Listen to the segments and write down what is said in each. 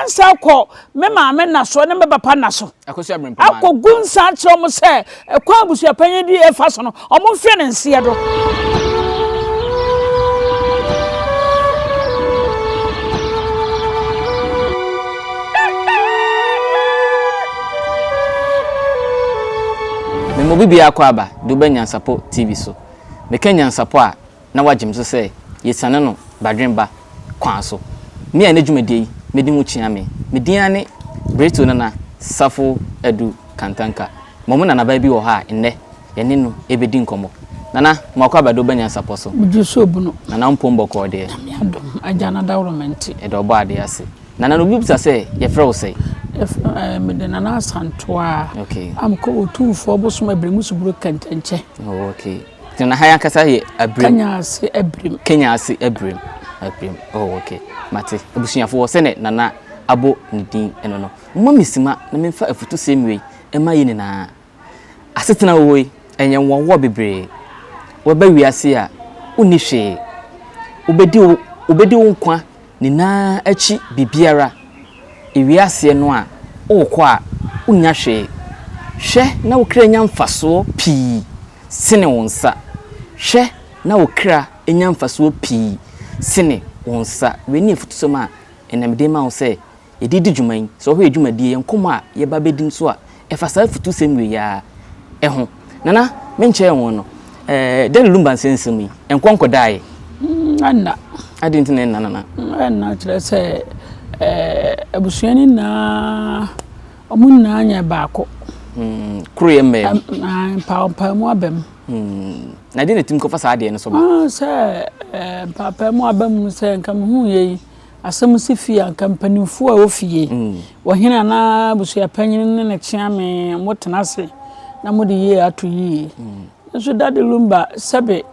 nsa akɔ me maame nna so ne me papa nna so. Akɔgu nsa akyerɛ wɔn sɛ ɛkwan abusuapanyin di ɛfa so no, wɔn mfeɛ ne nseɛ do. Mema obi biara kɔ aba de woba Nyansapɔ TV so. Meka Nyansapɔ a, na wagye me so sɛ yɛsiane no badwemba kwan so. Me a ɛnnɛ dwumadie yi medi ho kyea me. Me din ara ne Brito Nana Safo Adu Kantanka. Mmom nanabaa bi wɔ hɔ a nnɛ yɛne no rebɛdi nkɔmmɔ. Nana, moakɔ aba de woba Nyansapɔ so. Megye so bunu. Nana mpom bɔkɔɔ deɛ. Nyame adom, Agya no adaworoma nti. Yɛda Ɔbɔadeɛ ase. Nana no obi bisa sɛ yɛfrɛ wo sɛn? Yɛfrɛ eh, mede Nana Asantoa. Okay. A mekɔ Otumfoɔ Bosom Abirem Suburo Kɛntɛnkyɛ. Oh, okay. Nti na ha yi ankasa yɛ Abirem. Kenya ase Abirem. Kenya ase Abirem. Abirem. Oh, okay. Mate. Abusuafoɔ sɛnɛ Nana abɔ ne din ɛno no. Momma me sima na memfa afutusɛm wei ɛma yɛn nyinaa. Asetena wɔ hɔ yi, ɛyɛ nwanwa bebree. Woba wiase a, wonni hwee. Wobɛdi wo, wobɛdi wo nkwa nyinaa akyi biribiara. Ewie aseɛ no a, worekɔ a, wonnya hwee. Hwɛ na wo kra nya mfasoɔ pii sene wo nsa. Hwɛ na wo kra nya mfasoɔ pii sene wo nsa. Wei ne afutusɛm a ɛnnɛ mede rema wo sɛ yɛde redi dwuma yi, sɛ wohwɛ yɛn dwumadie, yɛn nkɔmmɔ a yɛba bɛdi nso a, ɛfa saa afutusɛm wei ara ho. Nana, menkyɛɛ ho no, eh, Daddy Lumba nsɛnsɛm yi, ɛnkɔ nkɔdaeɛ. Mm, ɛnna. Adɛn nti na ɛnna, Nana? Mm, ɛnna kyerɛ sɛ eh, abusua no nyinaa, wɔn nyinaa nyɛ baako. Mm, koro yɛ mmaa mu. Mpaempaemu aba mu. Mm, na deɛ na ɛtumi kɔfa saa adeɛ no so ba? Ah, sɛ eh, mpaempaemu aba mu sɛ nka mehu yɛ yi. Asɛm si fie a, anka mpanimfoɔ a ɛwɔ fie, ɔhene anaa abusuapanyin ne ne kyeame, motena ase na mode yie ato yie. Nso Daddy Lumba, sɛbe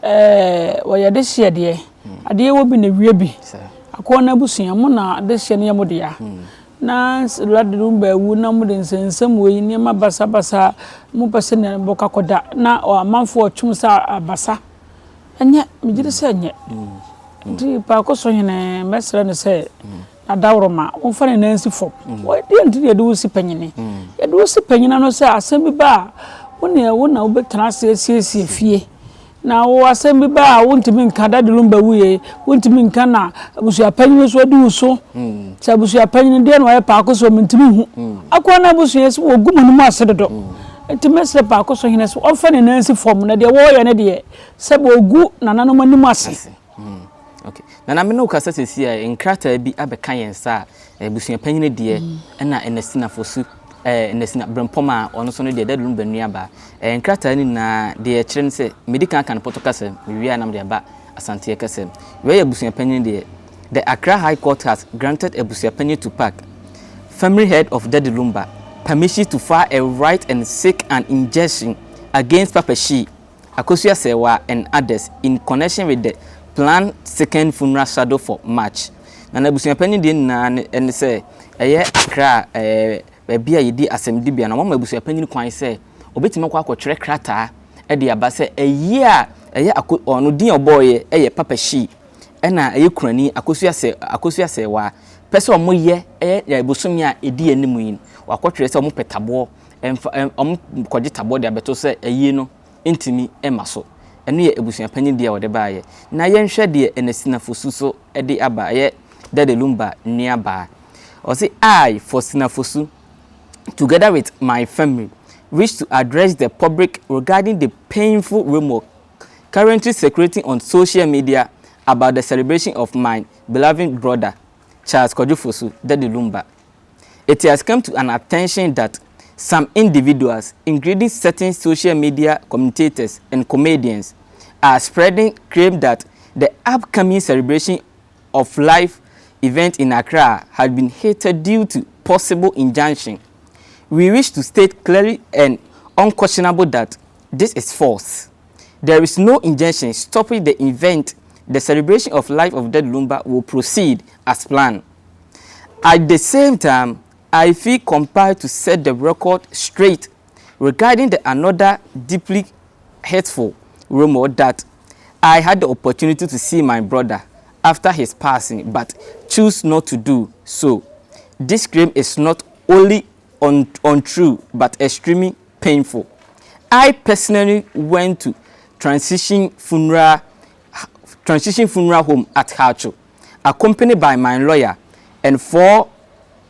ɛɛ wɔyɛ dehyeɛ deɛ, adeɛ wɔ bi na ɛwie bi. Akoa no abusua, mo na dehyeɛ no yɛ mo dea. Na Daddy Lumba awu na mode nsɛnsɛm wei, nneɛma basabasa, mopɛ sɛ nea bɔkɔ akɔda na amanfoɔ retwem sɛ abasa. Ɛnyɛ, megye di sɛ ɛnyɛ. Nti Paako so hene, mɛsrɛ no sɛ, Adaworoma, ɔmfa ne nan nsi fam. Deɛ nti na yɛde wo si panyini? Yɛde wo si panyini ano sɛ asɛm bi ba a, wo neɛ wo na wobɛtena ase asiesie fie. Na wo asɛm bi ba a, wontumi nka, Daddy Lumba wuiɛ, wontumi nka na abusua panyini nso adi wo so. Sɛ abusua panyini deɛ na ɔyɛ Paako so, mentumi nhu. Akoa no abusua sɛ wɔgu mo anim ase dodo. Nti mɛsrɛ Paako so hene sɛ ɔmfa ne nan nsi fam na deɛ wɔreyɛ no deɛ, Sɛ wɔgu nananom anim ase. Okay. Nana me ne wo kasa sɛsi a nkrataa bi abɛka yɛn nsa a abusua panyin deɛ ɛna Ernestina Fosu ɛɛ Ernestina Brempɔm a ɔno nso no deɛ Daddy Lumba nua baa. Ɛɛ nkrataa no nyinaa deɛ ɛkyerɛ ne sɛ medi kan aka no pɔtɔ kasa mu mewie a na mede aba Asanteɛ kasa mu. Wei yɛ abusua panyin deɛ. The Accra High Court has granted abusua panyin Tupac, family head of Daddy Lumba, permission to file a right and seek an injunction against Papa Shee Akosua Serwaa and others in connection with the planned second funeral scheduled for March. Na n'abusuapanyin deɛ nyinaa ne ne sɛ ɛyɛ Accra ɛɛ baabi a yɛdi asɛmdibea na wɔama abusuapanyin kwan sɛ obetumi akɔ akɔtwerɛ krataa de aba sɛ ayie a ɛyɛ ako ɔno din a ɔbɔɔyɛ ɛyɛ Papa Shee ɛna ɛyɛ kurani Akosua Sɛ Akosua Serwaa pɛ sɛ wɔyɛ ɛyɛ bosome a ɛdi anim yi wakɔtwerɛ sɛ wɔpɛ taboɔ Ɛmfa ɛ wɔkɔgye taboɔ de abɛto sɛ ayie no ntumi mma so. Ɛno yɛ abusua panin deɛ a wɔde baeɛ. Na yɛnhwɛ deɛ Ernestina Fosu nso de aba, ɛyɛ Daddy Lumba nuabaa. Ɔse, I, Faustina Fosu, together with my family, wish to address the public regarding the painful rumour currently circulating on social media about the celebration of my beloved brother, Charles Kwadwo Fosu, Daddy Lumba. It has come to an attention that some individuals, including certain social media commentators and comedians, are spreading claim that the upcoming celebration of life event in Accra has been hated due to possible injunction. We wish to state clearly and unquestionable that this is false. There is no injunction stopping the event. The celebration of life of Dead Lumba will proceed as planned. At the same time, I feel compelled to set the record straight regarding the another deeply hurtful rumor that I had the opportunity to see my brother after his passing but choose not to do so. This claim is not only un untrue but extremely painful. I personally went to transition funeral transition funeral home at Hacho, accompanied by my lawyer and four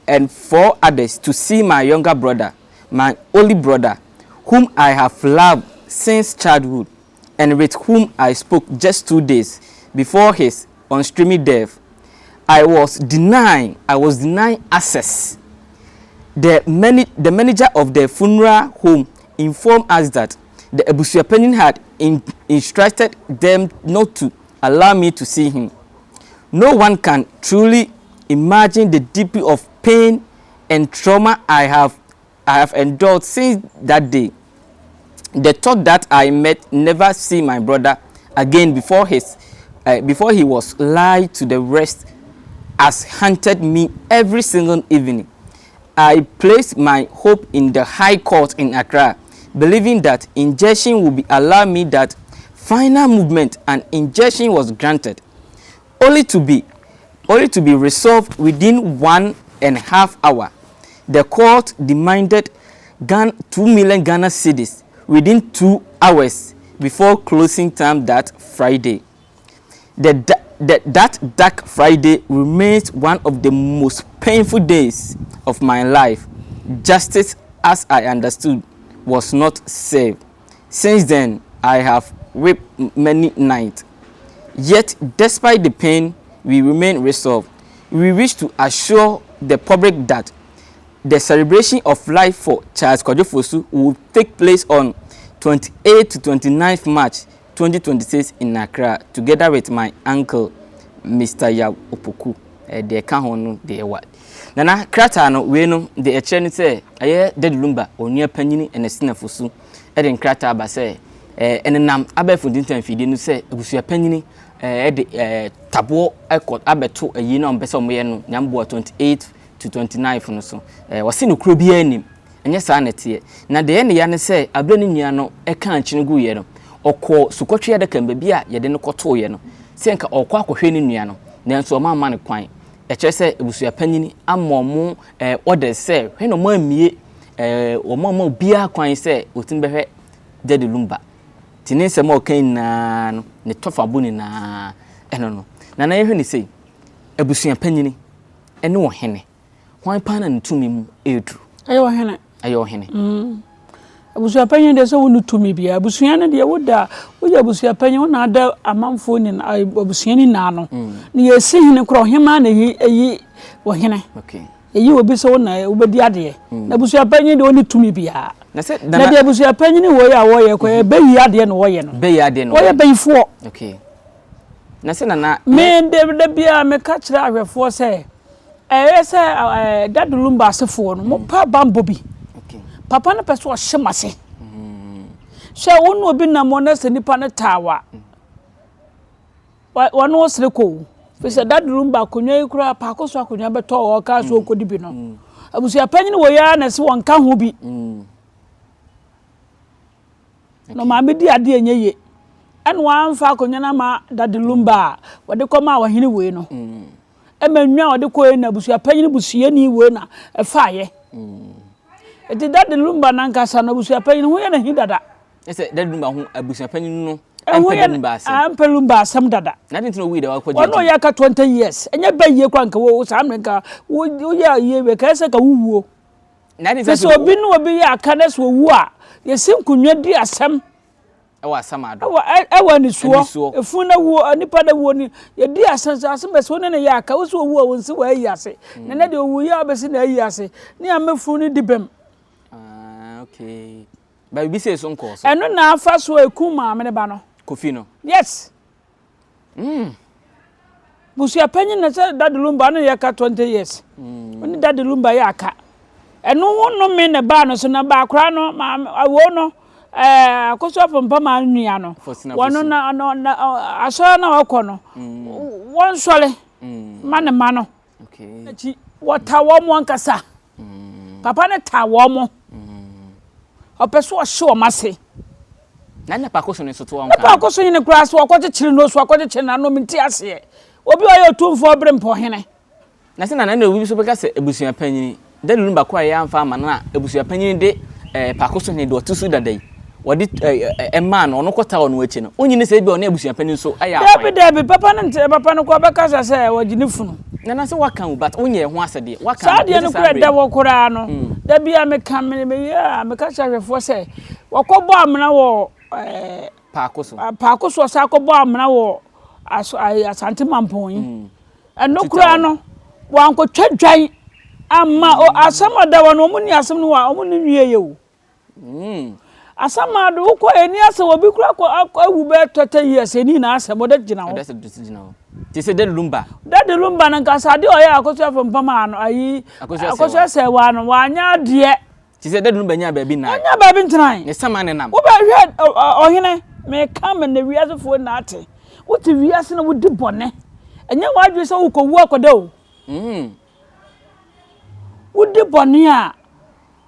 and four others to see my younger brother, my only brother, whom I have loved since childhood and with whom I spoke just two days before his unstreaming death. I was denied, I was denied access. The, many, the manager of the funeral home informed us that the Abusuapanin had in, instructed them not to allow me to see him. No one can truly imagine the deep of pain and trauma I have, I have endured since that day. The thought that I met never see my brother again before his uh, before he was lied to the rest has haunted me every single evening. I placed my hope in the High Court in Accra, believing that injection would be allow me that final movement and injection was granted, only to be only to be resolved within one and a half hour. The court demanded Ghana, 2 million Ghana cedis within two hours before closing time that Friday. The, the, that dark Friday remains one of the most painful days of my life. Justice, as I understood, was not served. Since then, I have wept many nights. Yet, despite the pain, we remain resolved. We wish to assure the public that the celebration of life for Charles Kwadwo Fosu will take place on 28 to 29 March 2026 in Accra together with my uncle Mr. Yaw Opoku. Eh, deɛ ɛka ho no deɛ ɛwa. Nana krataa no wei no deɛ ɛkyerɛ ne sɛ ɛyɛ Daddy Lumba onua panyini Ernestina Fosu ɛde nkrataa ba sɛ eh, ɛnenam abɛɛfo ntintan mfidie no sɛ abusua panyini eh, ɛde eh, taboɔ ɛkɔ abɛto ayi na wɔn pɛ sɛ wɔyɛ no nyamboa 28 to 29 no so. Eh, wɔse no kuro biara nim ɛnyɛ saa na ɛteɛ. Na deɛ ɛyɛ ne ya ne sɛ abere ne nua no ɛka nkyene guiɛ no ɔkɔɔ sukɔtwe adaka mu baabi a yɛde no kɔtooeɛ no sɛ nka ɔrekɔ akɔhwɛ ne nua no nanso ɔma ama no kwan ɛkyerɛ sɛ abusua panyin ama ɔmo ɛɛ orders sɛ hwɛ na ɔmo amie ɛɛ ɔmo ama obiara kwan sɛ otumi bɛhwɛ Daddy Lumba te ne nsɛm a ɔka nyinaa no ne tɔfabo nyinaa ɛno no na na yɛhwɛ ne sei abusua panyin ɛne ɔhene hwan paa na ne tumi mu ɛreduru ɛyɛ ɔhene ɛyɛ ɔhene mm. abusua panyin deɛ sɛ wo ne tumi biara abusua no deɛ woda woyɛ abusua panyin wo na ada amanfoɔ nyinaa abusua nyinaa no mm. na yɛsi hene korɔ ɔhemaa na ɛyi ɛyi ɔhene ɛyi obi sɛ wo na wobɛdi adeɛ mm. na abusua panyin deɛ wo ne tumi biara na deɛ abusua panyin wɔ yɛ a wɔyɛ kɔ yɛ bɛyi adeɛ na wɔyɛ no wɔyɛ bɛyifoɔ na sɛ nana me de da biara meka kyerɛ ahwɛfoɔ sɛ ɛyɛ sɛ ɛɛ Daddy Lumba asefoɔ no mo pa bambɔ bi papa no pɛ sɛ ɔhyɛ mo ase sɛ wo ne obi nam hɔ na sɛ nipa no taa wa wɔne wo sere kɔ o fi sɛ Daddy Lumba akonnwa yi koraa paako so akonnwa bɛtɔ wɔ ɔkaa so ɔkɔdi bi no abusua panyin wɔ yi ara na ɛsɛ wɔn ka ho bi na maame di adeɛ nyɛ yie ɛna wɔamfa akonnwa no ama Daddy Lumba a wɔde kɔmaa ɔhene wei no ɛma nwa a wɔde kɔɛ na abusua panyin busuani wei na ɛfaeɛ ɛti Daddy Lumba nankasa no abusua panyin ho yɛ n'ahi dada ɛsɛ Daddy Lumba ho abusua panyin no ɛho yɛ ɛmpɛ Lumba asɛm dada na de ntina owi da wakɔgye ɔno ɔyɛ aka 20 years ɛnyɛ bɛ yie kora nka wo saa mmerɛ nka woyɛ yie wei ka ɛsɛ ka wowuo sɛ sɛ obi ne obi yɛ aka na sɛ owu a yɛsi nkonnwa di asɛm ɛwɔ asamado ɛwɔ ɛwɔ anisoɔ efun na wuo nipa na wuo ni yɛdi asɛm sɛ asɛm bɛsɛ wɔn ne yɛ aka wosi owu a wɔn si wɔ ayi ase mm. na ne deɛ owu yɛ a ɔbɛsi na ayi ase ne ame fun ne di bɛm. Ah, okay baabi sɛ so nkɔɔ so. ɛno na afa so ekum maame ne ba no. Kofi no. Yes. Mm. Busua panyin na sɛ Daddy Lumba no yɛ ka 20 years. Mm. Oni Daddy Lumba yɛ aka. Ɛno ho nnome na ɛbaa no so na baakora no maame awo no ɛɛ akoso afɔmpa maa nua no. Wɔn na na na asɔre na ɔkɔ no. Mm. Wɔn sɔre mm. ma ne ma no. Akyi wɔta wɔn ankasa. Papa no ta wɔn. Ɔpɛ so ɔhye wɔn ase. Na ne paako so ne nso to wɔn kan. Ne paako so hene koraa so ɔkɔkyekyere no so akɔkyekyere n'ano nti aseɛ. Obi a ɔyɛ otumfoɔ bere mpɔhene. Na sɛ nana na obi nso bɛka sɛ abusua panyin, Daddy Lumba koro a yɛamfa amma no a abusua panyin de eh, paako so hene deɛ ɔte so dada yi, wɔde eh, eh, maa no, ɔno kɔtaa ɔno akyi no, wonyi ne sɛ ebi ɔne abusua panyin nso ayɛ akwan. Dabi, dabi, papa no nte, papa no koraa bɛkasa sɛ wɔgye ne funu. Nana sɛ waka o, but wonyɛ ɛho asɛdeɛ, waka Saa adeɛ no koraa ɛda hɔ koraa no, da bi a meka, me, meyɛ a, meka kyerɛ ahwɛfoɔ sɛ, wɔkɔbɔ amena wɔ eh, Paako so. Paako so ɔsan kɔbɔ amena wɔ aso, Asante Mampɔn yi. Ɛno koraa no, wankɔtwa dwan amma o asɛm a da hɔ no wɔn ni asɛm no wa wɔn ni nwie yɛ o. Asɛm a do wokɔ ɛni asɛm obi koraa kɔ awu bɛyɛ 30 years ɛni nyinaa asɛm ɔda gyina hɔ. Ɔda gyina hɔ. Te sɛ Daddy Lumba. Daddy Lumba no nka sɛ adeɛ ɔyɛ Akosua Frimpong ano ayi Akosua Sɛwa no wanyɛ adeɛ. Te sɛ dadu no bɛnyaa baabi nnae. Ɔnyaa baabi ntenae. Ne sama ne nam. Wobɛhwɛ ɔhene, meka ma na wiasefoɔ nyinaa ate. Wote wiase na wodi bɔne. Ɛnyɛ w'adwene sɛ wokɔwu akɔda o. Mm. Wodi bɔne a,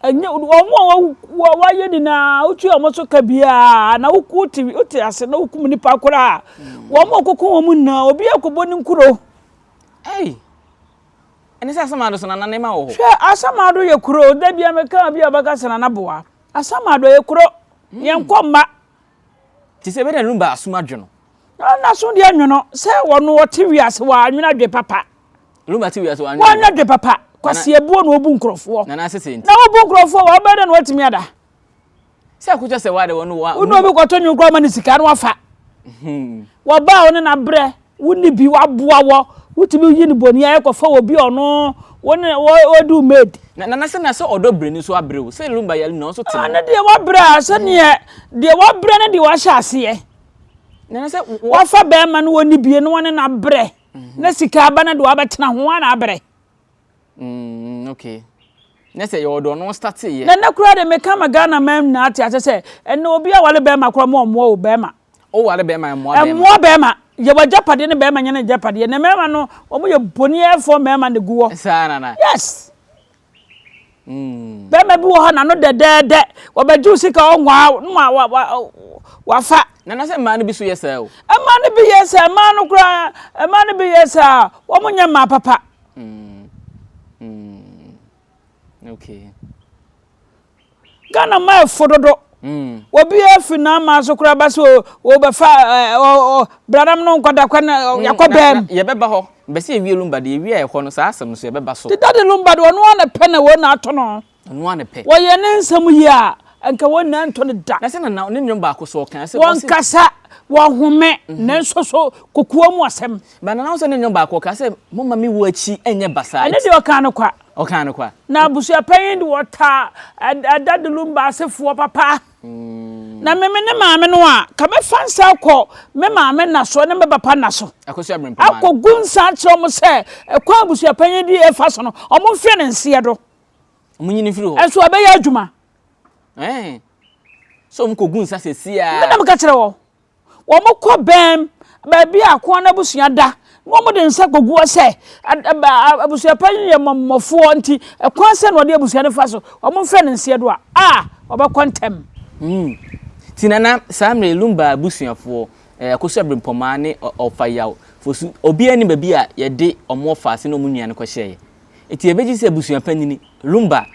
ɛnyɛ wɔn a wɔayɛ nyinaa wotua wɔn so ka biara na wote wote ase na wokum nipa koraa. Wɔn a wɔkɔko wɔn nyinaa obi akɔbɔ ne nkuro. Ei! Ɛne sɛ Asamado so nana nneɛma wɔ hɔ. Hwɛ Asamado yɛ kuro da bia meka obi a ɔbɛka sɛ nana boa Asamado yɛ kuro mm. yɛn kɔ mma. Te sɛ ɛbɛda Lumba asom adwo no. Na n'aso deɛ nwono sɛ wɔno ɔte wiase wɔ anwene adwe papa. Lumba te wiase wɔ anwene adwe papa. Kwasi ebuo na obu nkurɔfoɔ. Nana asese nti. Na obu nkurɔfoɔ wɔ ɔbɛyɛ dɛ na watumi ada. Sɛ akokyɛ sɛ wade wɔn wa. Wo na obi kɔtɔ nwom koraa ma ne sika na wafa. Hmm. Wɔba a wo ne n'abrɛ, wo ne bi waboa wɔ, wotumi yi ne bɔni ayɛ kɔfa wɔ bi ɔno wo ne wɔdi wo maid. Na na sɛ na sɛ ɔdɔ brɛ ni so abrɛ o, sɛ lumba yale na ɔnso te. Ah, ne deɛ wabrɛ a sɛ neɛ deɛ wabrɛ ne deɛ wahyɛ aseɛ. Na na sɛ wafa bɛrima no wɔ ne bie no wɔne n'abrɛ. Mhm. Na sika aba no deɛ wabɛtena ho a na abrɛ. Mm, okay. Ne sɛ yɛwɔ deɛ ɔno startee yɛ. Na nnɛ koraa deɛ meka ma Ghana man nyinaa te ase sɛ ɛnɛ obi aware bɛrima koraa ma ɔmmoa o bɛrima. O ware bɛrima ɛmmoa bɛrima. Ɛmmoa bɛrima. Yɛ w'agyapadeɛ ne bɛrima nyɛ n'agyapadeɛ. Na mmarima no wɔn yɛ boniɛfoɔ mmarima na egu hɔ. Saa nana. Yes. Mm. Bɛrima bi wɔ hɔ n'ano dɛdɛɛdɛ wɔbɛgye wo sika ɔnwaa no wa wa wa wafa. Nana sɛ mmaa no bi so yɛ saa o. Mmaa no bi yɛ saa mmaa no koraa mmaa no bi yɛ saa wɔn nyɛ mmaa papa. Mm. Mm. Okay. Ghana ma ɛfo dodo. Mm. Obi afi n'ama so koraa ba sɛ wɔbɛfa bradam no nkɔda kwa na mm, yakɔ bɛm. Yɛbɛba hɔ. Bɛsɛ yɛwie lumba de yɛwie a ɛhɔ no saa asɛm no so yɛbɛba so. Te dade lumba de ɔno ara na pɛ na wɔn na ato no. Ɔno ara na pɛ. Wɔyɛ ne nsɛm yie a, anka wɔn nyinaa ntɔ no da. Na sɛ na na ne nnwom baako so ɔka sɛ. Wɔnkasa, wɔnhome, nanso so kokoa mu asɛm. Ba na na sɛ ne nnwom baako ɔka sɛ momma me wuo akyi nyɛ basaa. Ɛno deɛ ɔkaa no kwa. Ɔkaa no kwa. Na abusuapanyin de wɔtaa Daddy Lumba asefoɔ papa. Na me me ne maame no a, ka mɛfa nsa akɔ me maame nna so ne me papa nna so. Akɔgu nsa akyerɛ wɔn sɛ ɛkwan abusuapanyin de ɛfa so no, wɔn mfeɛ ne nseɛ do. Wɔn nyini mfiri hɔ. Ɛnso ɛbɛyɛ adwuma. Ɛɛ sɛ wɔn kɔgu nsa sɛsi a. Me na meka kyerɛ wɔ. Wɔkɔ bɛn baabi a akoa no abusua da na wɔde nsa kɔgu hɔ sɛ abusua panyin yɛ mmɔmmɔfoɔ nti ɛkwan sɛ na wɔde abusua no fa so wɔmfrɛ no nseɛ do a a wɔbɛkɔ ntɛm. Mm. Ti nana saa mmerɛ Lumba abusuafoɔ eh, Akosua Brempɔmaa ne Ɔfa Yaw Fosu obiara ni baabi a yɛde wɔn ɔfa ase ne wɔn nua no kɔhyɛeɛ. Nti yɛbɛgye sɛ abusua panyini Lumba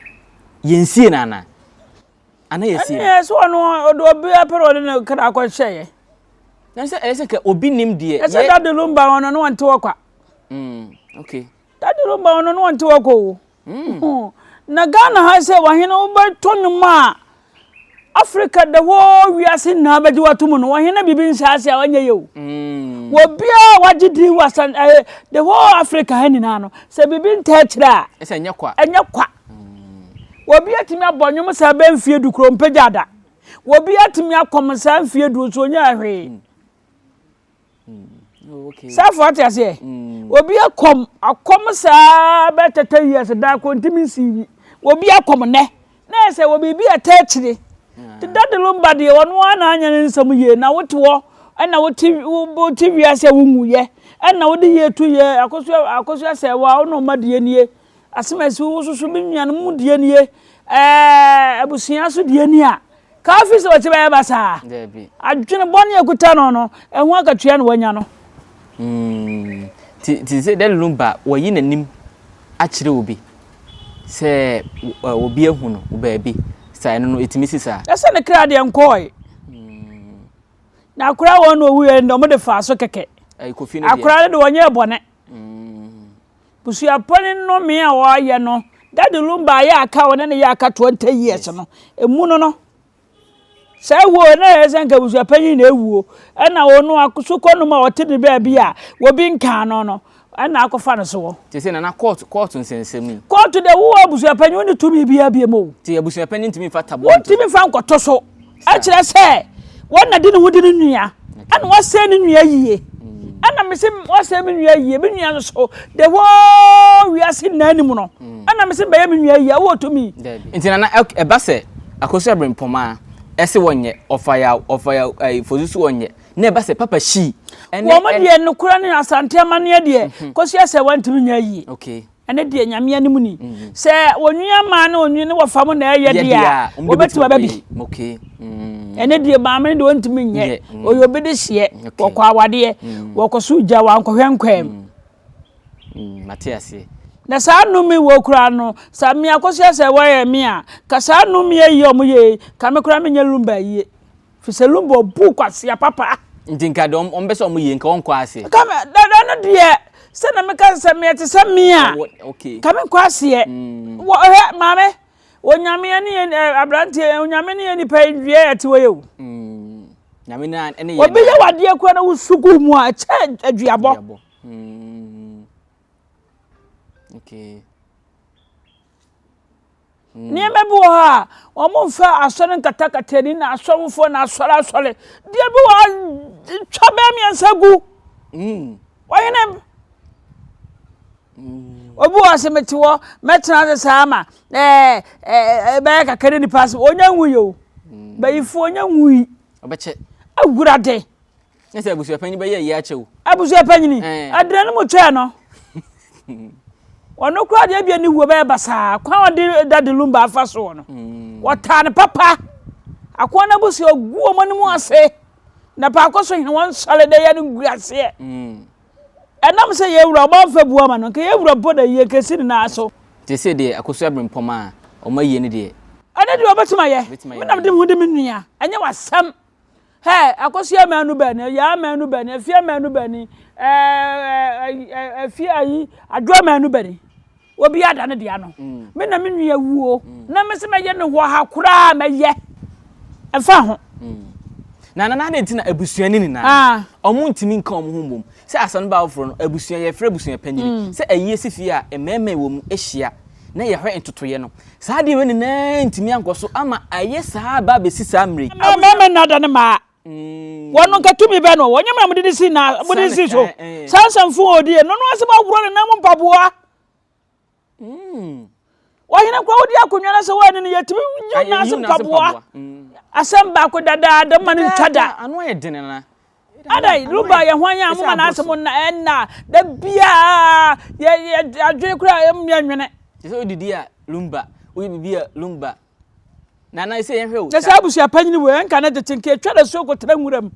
yɛnsie no anaa? Ana yɛsie no? Ɛnneɛ sɛ ɔno ɔde obiara pɛ na ɔde ne kra kɔhyɛeɛ. Na sɛ ɛyɛ sɛ kɛ obi nim deɛ. Ɛsɛ Daddy Lumba ɔno no ɔnte hɔ kwa. Mm, okay. Daddy Lumba ɔno no ɔnte hɔ kwa o. Mm. Na Ghana ha sɛ wahene wobɛtɔ nnwom a Africa the whole wiase nyinaa bɛgye wato mu no wɔhene biribi nhyɛ ase a wɔnyɛ yɛ o. Mm. Wɔbiara wagye din wɔ asan eh, the whole Africa ha nyinaa no sɛ biribi ntaa akyire a. Ɛsɛ ɛnyɛ kwa. Ɛnyɛ kwa. Obi atumi abɔ nnwom saa bɛ mfie du kuro mpagya da. Obi atumi akɔm saa mfie du nso ɔnyaa hwee. Safo ate aseɛ. Obi akɔm akɔm saa bɛ tɛtɛ years da koro ntumi nsi bi. Obi akɔm nɛ na ɛsɛ wɔ biribi a ɛtɛ akyire. Te Daddy Lumba deɛ ɔno ara na anyɛ ne nsɛm yie na wote hɔ ɛna wote wote wiase a wonwuyɛ ɛna wode yie to yie akosua akosua sɛ wa wo na ɔma deɛ nie Asɛm a ɛsi wo soso me nuanom mu deɛ nie, ɛɛ abusua so deɛ ni a, ka afi sɛ ɔkye bɛyɛ basaa. Dabi. Adwene bɔne a ɛkuta no no, ɛho akatua na wanya no. Mm, ti ti sɛ Daddy Lumba wɔyi n'anim. akyerɛ obi sɛ obi ahu no wɔ baabi saa ɛno no ɛtumi si saa. Ɛsɛ ne kra deɛ nkɔɔe. Na akora wɔn na owuiɛ no deɛ wɔde faa so kɛkɛ. Akora no deɛ wɔnyɛɛ bɔne. Busuapɔn nnome a wɔayɛ no, Daddy Lumba ayɛ aka a ɔne no yɛ aka 20 years no, emu no no. Saa wuo no na ɛyɛ sɛ nka abusuapanyin na ewuo, ɛna ɔno sukɔnum a ɔte ne baabi a obi nkaa no no, ɛna akɔfa no soɔ. Te sɛ nana kɔɔto kɔɔto nsɛnsɛm yi. Kɔɔto deɛ wowɔ abusuapanyin wonni tumi biara biom o. Te abusuapanyin ntumi nfa taboa nto. Wontumi nfa nkɔto so. Ɛkyerɛ sɛ wɔn na di ne ho di ne nua ɛna wɔasɛe ne nua yie. Ɛna mese wɔasɛe me nua yie, me nua nso the whole wiase nyinaa nim no. Ɛna mese bɛyɛ me nua yie, wowɔ tumi. Nti nana ɛba sɛ Akosua Brempɔmaa ɛse wɔnyɛ, ɔfa yaw ɔfa yaw ɛyi Fosu so wɔnyɛ, na ɛba sɛ Papa Shee ɛne. Wɔn deɛ nokorɛ ne Asante amaneɛ deɛ Kosua sɛ wɔntumi nyɛ yie. Okay. Ɛno deɛ Nyame anim ni. Sɛ onua maa ne onua ne wɔfa mo na ɛyɛ deɛ a, wɔbɛtumi aba bi. Ɛno deɛ maame no deɛ ɔntumi nyɛ. Ɔyɛ obi de hyeɛ. Wɔkɔ awadeɛ. Wɔkɔ so gya wankɔhwɛ nkwam. Mate aseɛ. Na saa nnome wɔ koraa no, sɛ me akosua sɛ wɔyɛ me a, ka saa nnome yi a wɔyɛ yi, ka me koraa menyɛ lumba yie. Firi sɛ Lumba ɔbuu kwasea papa. Nti nka deɛ wɔn bɛ sɛ wɔn yie nka wɔn nkɔ aseɛ. Nka me dada no deɛ sɛ na meka sɛ meɛ te sɛ me a. Okay. Ka me nkɔ aseɛ. Mm. Wɔ hɛ maame onyame ne yɛ aberanteɛ onyame ne yɛ nipa yi dua yɛ te wɔ yɛ o. Mm. Nyame ne ne yɛ. Obi yɛ wadeɛ kura na wosu gu mu a ɛkyɛ aduabɔ. Aduabɔ. Mm. Okay. Nneɛma bi wɔ hɔ a, wɔmfa asɔre nkatakata ani na asɔrefoɔ na asɔre asɔre. Deɛ bi wɔ hɔ twa bɛɛ mmiɛnsa gu. Mm. Ɔhene mm. obi wɔ sɛ mete hɔ mɛtena ase saa ma ɛɛ ɛɛ ɛbɛyɛ kakra ne nipa ase onya nwui o. Mm. Bayifoɔ onya nwui. Ɔbɛkyɛ. Awurade. Ne sɛ abusua panyin bɛyɛ ayi akyɛ o. Abusua panyin, adena no mu twɛɛ no. Ɔno koraa deɛ ebia ne wuo bɛyɛ basaa. Kwan a ɔde Daddy Lumba afa soɔ no, mm. wɔtaa no papa. Akoa no abusua gu wɔn anim ase. Na paako so hene wɔn nsɔre dɛ yɛ no gu aseɛ. Mm. Ɛnam sɛ yɛn wura ɔma mfa bu ama no, nka yɛn wura bɔ na yie nka esi ne nan so. Te sɛ deɛ Akosua Brempɔm a ɔma yie no deɛ. Ɛno deɛ ɔbɛtumi ayɛ. Me na mede me ho di me nua, ɛnyɛ w'asɛm. Hɛ, Akosua manu bani, Yaa manu bani, Afia manu bani, ɛɛ Afia ayi, Adwoa manu bani. Obi ada ne dea no. Mm. Me na me nua wuo. Mm. Na me sɛ mɛyɛ ne hɔ ha koraa mɛyɛ. Ɛmfa ho. Mm. Na nana adɛn nti na abusua no nyinaa ah. ɔmo ntumi nka ɔmo ho mbom sɛ asɛm ba foforɔ no abusua yɛfrɛ abusua panyini sɛ ayie si fie a mmarima wɔ mu ahyia na yɛhwɛ ntotoeɛ no Saa adeɛ wei nyinaa ntumi ankɔ so ama ayɛ saa aba abɛsi saa mmerɛ yi. Mmarima nna da ne mmaa. Wɔn no nka tumi bɛn no wɔ? Wɔnyɛ mmerɛ a mode de si na mode de si so. Saa nsɛmfo a ɔdi no no asɛm aworɔ ne nan mu mpaboa. Ɔhene nkwa wodi akonnwa no sɛ wɔani no yɛtumi yi n'ase mpaboa. Asɛm baako dadaada ma no ntwa da. Ano ayɛ den nana. Adɛn, Ruba yɛ hwan a moma n'asɛm nna ɛnna da biara yɛ yɛ adwene koraa yɛ nwene. Te sɛ odidi a lumba, woyɛ biribi a lumba. Na na sɛ yɛhwɛ o. Na saa abusua panyin wei nka ne tete nka etwa na suo kɔtena nwura mu.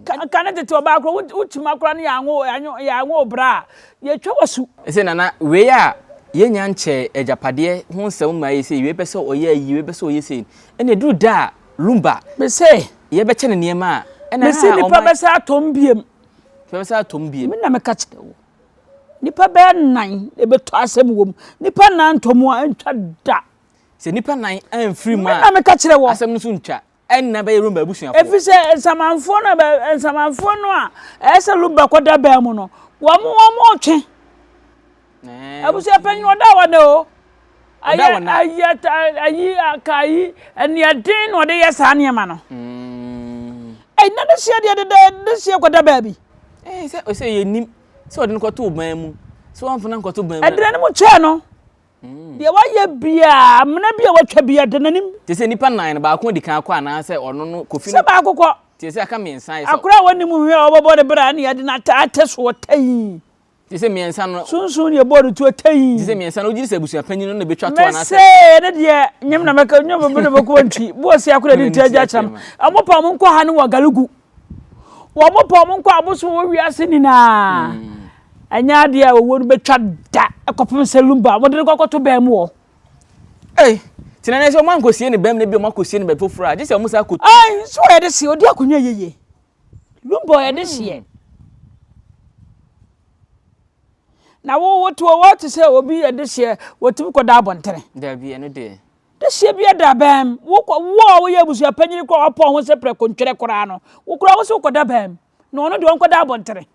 Nka ne tete ɔbaa koraa wokyima koraa ne yɛanwo yɛanwo bra a yɛtwa wasu. Sɛ nana wei a yɛnya nkyɛ agyapadeɛ ho nsɛm ma yɛ sei wei pɛ sɛ ɔyɛ ayi wei pɛ sɛ ɔyɛ sei ɛna ɛduru da a Lumba. Mese. Yɛbɛkyɛ no nneɛma a. Ɛna Mese nipa bɛsɛ atɔm biem. Nipa bɛsɛ atɔm biem. Me na meka kyerɛ wo. Nipa bɛyɛ nnan ebɛtɔ asɛm wɔ mu. Nipa nnan ntɔ mu a ɛntwa da. Sɛ nipa nnan amfiri mu a. Me na meka kyerɛ wɔ. Asɛm no so ntwa. Ɛnna bɛyɛ Lumba abusuafoɔ. Ɛfiri sɛ nsamanfoɔ no nsamanfoɔ no a ɛyɛ sɛ Lumba kɔda bɛn mu no wɔn wɔn retwe. Abusua panyin ɔda hɔ nɛ o. Ɔda hɔ nɛ. Ayɛ ayi aka ayi ɛniɛden na ɔde yɛ saa nneɛma no. Ɛyi na de seɛ deɛ deda de seɛ kɔda baabi. Ɛɛ sɛ ɔsɛ yɛ nim sɛ ɔde no kɔto ban mu sɛ wɔnfa no nkɔto ban mu. Ɛdina ne mu kyɛɛ no. Deɛ wayɛ biara amena bi a watwa biara da n'anim. Te sɛ nipa nan no baako di kan kɔ anaasɛ ɔno no kofi no. Sɛ baako kɔ. Te sɛ aka mmiɛnsa yɛ sɛ. Akora a wɔnim hwɛ a ɔbɛbɔ ne bra ne yɛde no atɛ soɔ tɛyi. Te sɛ mmiɛnsa no. Sunsun deɛ bɔɔl tuo tɛyi. Te sɛ mmiɛnsa no wogye di sɛ abusua panyin no na ebetwa to anaasɛ. Mese ne deɛ nyem na mɛka nyem na mɛkɔ ntwi bo ɔsi akora de nti agya kyerɛ m. Ɔmo pa ɔmo nkɔ ha ne wɔ galugu. Wɔn pa ɔmo nkɔ abosom wɔ wiase nyinaa. Ɛnyɛ adeɛ a owuo no bɛtwa da kɔpem sɛ Lumba wɔde no kɔkɔto bɛn mu hɔ. Ei! Nti na sɛ wɔn ankɔsie no bɛm na bi wɔn akɔsie no baabi foforɔ a, gye sɛ wɔn san kɔ. Ai! So ɔyɛ de seɛ, ɔdi akonnwa yie. Lumba ɔyɛ de seɛ. Na wo wote hɔ wote sɛ obi yɛ de seɛ, wɔtumi kɔda abɔntene. Dabi, ɛno deɛ. Dehyeɛ bi da bɛn? Wo kɔ, wo a woyɛ abusua panyin koraa a wapɔn ho sɛ prɛko ntwerɛ koraa no, wo koraa wo se wokɔda bɛn? Na ɔno deɛ ɔnkɔda abɔntene.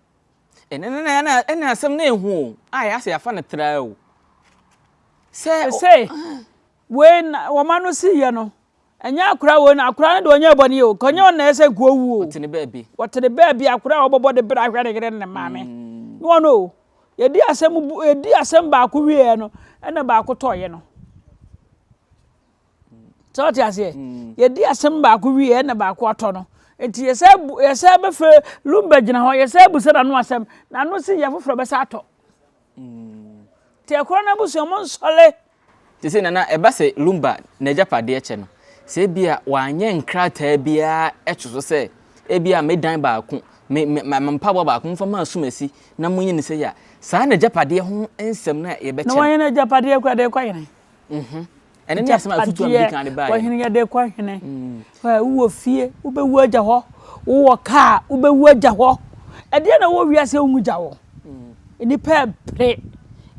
Ɛnɛ na na ɛna asɛm no ehu o, a yɛ asɛ yɛafa no traa o. Sɛ Sɛ wei na wɔn ano si yɛ no, ɛnyɛ akora wei na akora no deɛ ɔnyɛ bɔne o, ka ɔnyɛ ɔno na ɛsɛ nka owu o. Ɔte ne baabi. Wɔte ne baabi akora a ɔbɔbɔ de bra ahwɛ ne yere ne ne maame. Ne wɔn o. Yɛdi asɛm bu yɛdi asɛm baako wieɛ no ɛna baako tɔɔyɛ no. Sɛ ɔte aseɛ mm. yɛdi asɛm baako wieɛ ɛna baako atɔ no. Nti yɛsɛ bu yɛsɛ bɛfɛ lumba gyina hɔ yɛsɛ busa n'ano asɛm n'ano si yɛ foforɔ bɛsɛ atɔ. Mm. Nti ɛkorɔ no abusua mo nsɔle. Te sɛ Nana, ɛba sɛ Lumba n'agyapadeɛ kyɛ no, sɛ ebia wanyɛ nkrataa biara to so sɛ ebia me dan baako, me, me, me mpaboa baako momfa ma asumasi na monyɛ no sei a, saa n'agyapadeɛ ho nsɛm no a yɛbɛkyɛ no. Na wanyɛ n'agyapadeɛ koraa de rekɔ hene? Mhm. Ɛno ne asɛm a afotuo a medi kan de baeɛ. Wɔhene yɛde kɔ hene. Mm. Wowɔ fie, wobɛwu agya hɔ. Wowɔ kaa, wobɛwu agya hɔ. Ɛdeɛ na wɔ wiase a wonwu gya hɔ. Mm. Nnipa ɛpere.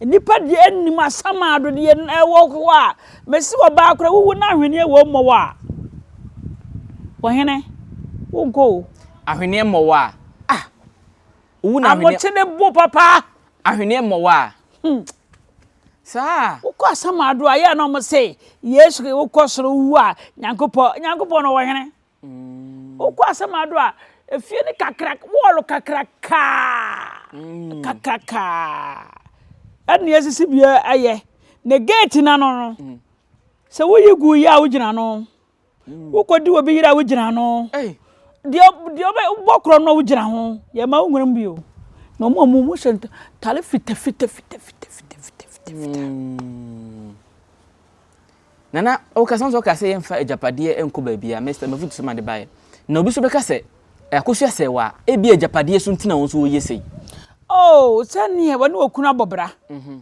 Nnipa deɛ anim asamado deɛ ɛwɔ hɔ a, mesi ɔbaa koraa wowu na ahweneɛ wɔ mmɔ wɔ a. Wɔhene, wonkɔ o. Ahweneɛ mmɔ wɔ a. Ah. Wowu na ahweneɛ. Amokyene bo papa. Ahweneɛ mmɔ wɔ a. Hmm. Saa. Wokɔ asamado a, yɛ na wɔn se Yesu wokɔ soro wu a Nyankopɔn Nyankopɔn no wɔ hene. Mm. Wokɔ asamado a efie ne kakra wɔɔlo kakrakaa mm. kakrakaa ɛna esisi bia ɛyɛ ne gate na no no mm. sɛ woyi gu yi a wogyina no. Wokɔdi obi yere a wogyina ano. Deɛ deɛ ɔbɛ wobɔ korɔ no a wogyina ho. Yɛma wo nwura mu bio. Na wɔn a wɔn mu hyɛ ntaare fita fita fita fita fita fita fita fita. Mm. Nana, wokasa nso ɔka sɛ yɛmfa agyapadeɛ nkɔ baabi a Mr. Mafutu sɛ ma de baeɛ. Na obi nso bɛka sɛ akosua sɛ wa ebi agyapadeɛ so nti na wɔn nso wɔyɛ sei. Oh, sɛneɛ wɔne okunu abɔ bra. Mm -hmm.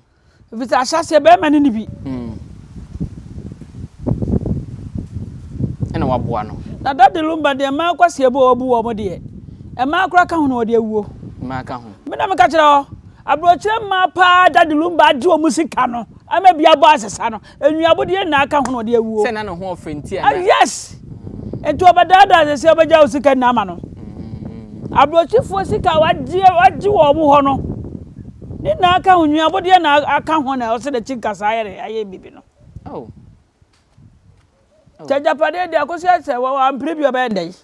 Efisɛ ahyɛaseɛ barima no nni bi. Ɛna waboa no. Na Daddy Lumba deɛ mmaa kwasia bu a wabu wɔn deɛ, mmaa koraa ka ho na wɔde awuo. Mmaa ka ho. Me na meka kyerɛ hɔ, aburokyire mmaa paa Daddy Lumba agye wɔn sika no ama bi abɔ asesa no, nnuabodeɛ nyinaa ka ho na wɔde awuo. Sɛ na ne ho ɔfɛ nti ana? Yes! Nti ɔbɛdaadaa sɛ sɛ ɔbɛgya wo sika nyinaa ama no. Aburokyifoɔ sika a wagye wagye wɔ wɔn hɔ no, ne nyinaa ka ho, nnuabodeɛ na aka ho na ɔsɛ n'akyi nkasa ayɛ ne ayɛ biribi no. Oh. Oh. Kyɛ agyapadeɛ deɛ akosi asɛ wɔ ampere bi ɔbɛyɛ ndɛ yi.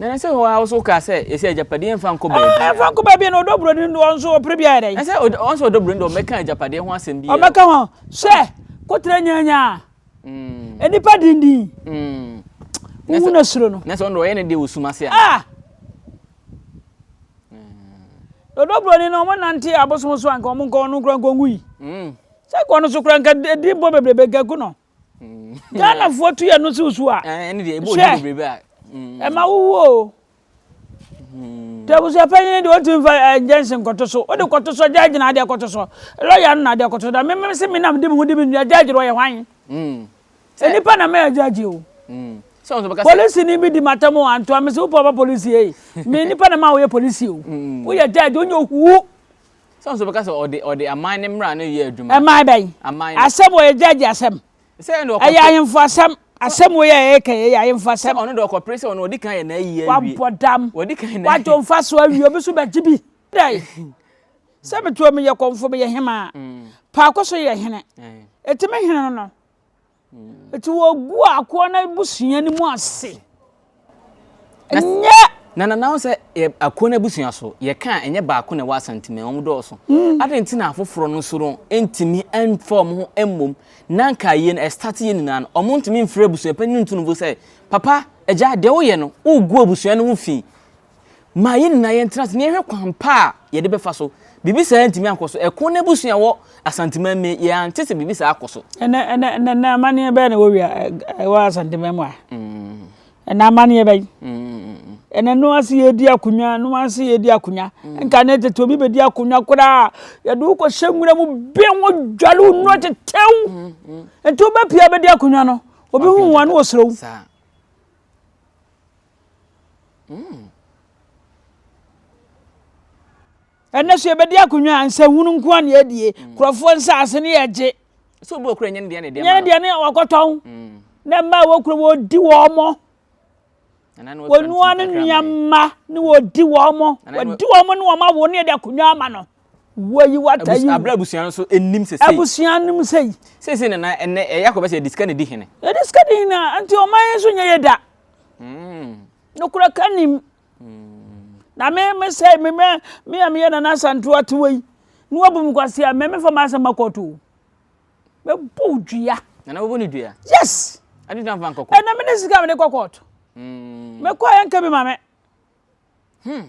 Na na sɛ hɔ a woso kaa sɛ ɛsɛ agyapadeɛ mfa nkɔ baabi. Ɛɛ mfa nkɔ baabi na ɔdɔ buroni no ɔnso ɔpere bi ayɛ dɛ. Ɛsɛ ɔnso ɔdɔ buroni deɛ ɔmɛka agyapadeɛ ho asɛm bi. Ɔmɛka ho sɛ kotere nyanyaa. Nnipa dindin. Wohu na suro no. Na sɛ ɔno ɔyɛ ne deɛ wɔ sum ase a. Ah! Dodo buroni no wɔn nante abosom so anka wɔn nkɔ ɔno nkura nkɔ ngu yi. Sɛ kɔ no so kura nka di bɔ bebrebe nka ku no. Ghanafoɔ tu yɛ no si so a. Hwɛ ɛma wowu o. Nti abusua panyin deɛ ɔntumi nfa injunction nkɔto so. Wode kɔto so judge na ade akɔto so. Lawyer no na ade akɔto so. Da me me se me nam di me ho di me nua judge no ɔyɛ hwan? Nnipa na mɛyɛ judge o. Polisi ni bi di matam o antoa me se wopɛ ɔba polisi ei. Me nipa na ma woyɛ polisi o. Woyɛ judge wonyɛ ohuo. Sɛ nso bɛka sɛ ɔde ɔde aman ne mmara no yɛ adwuma. Ɛman bɛn? Asɛm wɔyɛ judge asɛm. Ɛyɛ ahemfo asɛm. Asɛm wei a yɛreka yi, ɛyɛ ahemfo asɛm. Sɛ ɔno deɛ ɔkɔpere sɛ ɔno ɔdi kan yɛ n'ayi awie. Wabɔ dam. Wadi kan na. Wagye mfaso awie, obi nso bɛgye bi. Dɛn? Sɛ metoɔ meyɛ kɔmfo, meyɛ hemaa. Paako so yɛ hene. Eti me hene no no. Eti wɔgu akoa no abusua no mu ase. Nyɛ. Na na na sɛ yɛ akuo no abusua so yɛka a ɛnyɛ baako na ɛwɔ Asante wɔn dɔɔso. Adɛn nti na afoforɔ no nso no ntumi mfa wɔn ho mmom na nka yie no ɛstarte yɛ nyinaa no wɔn ntumi mfrɛ abusua panyin nto no bo sɛ papa agya deɛ woyɛ no wogu abusua no ho fi ma yɛn nyinaa yɛntena ase na yɛhwɛ kwan pa a yɛde bɛfa so. Biribi saa ntumi ankɔ so. Ɛko no abusua wɔ Asanteman mu yɛante sɛ biribi saa akɔ so. Ɛnɛ ɛnɛ ɛnɛ ɛnɛ amanneɛ bɛyɛ na ɛwɔ wia ɛwɔ Asanteman mu a. Ɛnɛ amanneɛ bɛyi. Ɛnɛ no ase yɛdi akonnwa, no ase yɛdi akonnwa. Mm. Nka ne tete obi bɛdi akonnwa koraa, yɛde wo kɔhyɛ nwura mu bɛn wo dwale wo nnuro tetew. Mm, mm. Nti wobɛpia bɛdi akonnwa no, obi hu wa no wɔsrɛ wo. Ɛnɛ so yɛbɛdi akonnwa a nsɛhunu nko a na yɛdie. Nkurɔfoɔ nsaase ne yɛgye. Sɛ obi wɔ kura nyɛ ne deɛ ne deɛ ma no. Nyɛ ne deɛ ne wakɔtɔn. Na mmaa a wɔ kura wɔdi wɔn mo. Wɔnua ne nua mma ne wɔdi wɔn mo. Wɔdi wɔn mo ne wɔn awo ne yɛde akonnwa ama no. Wɔyi wata yi. Abira abusua no so enim sɛ sei. Abusua nim sɛ yi. Sɛ nana ɛnɛ ɛyɛ akɔbɛ sɛ yɛde sika na edi hene. Yɛde sika di hene a nti ɔman yi nso nyɛ yɛ da. Nokora ka nim. Na me me sɛ me me me a meyɛ Nana Asantew atewa yi na wabu me kwasea me mefa m'asɛm ma kɔɔto o. Mɛbɔ wo dua. Nana wobɔ ne dua? Yes. Ade na mfa nkɔ kɔɔto. Ɛna me ne sika mede kɔ kɔɔto. Mekɔ a yɛnka bi ma me. Hmm.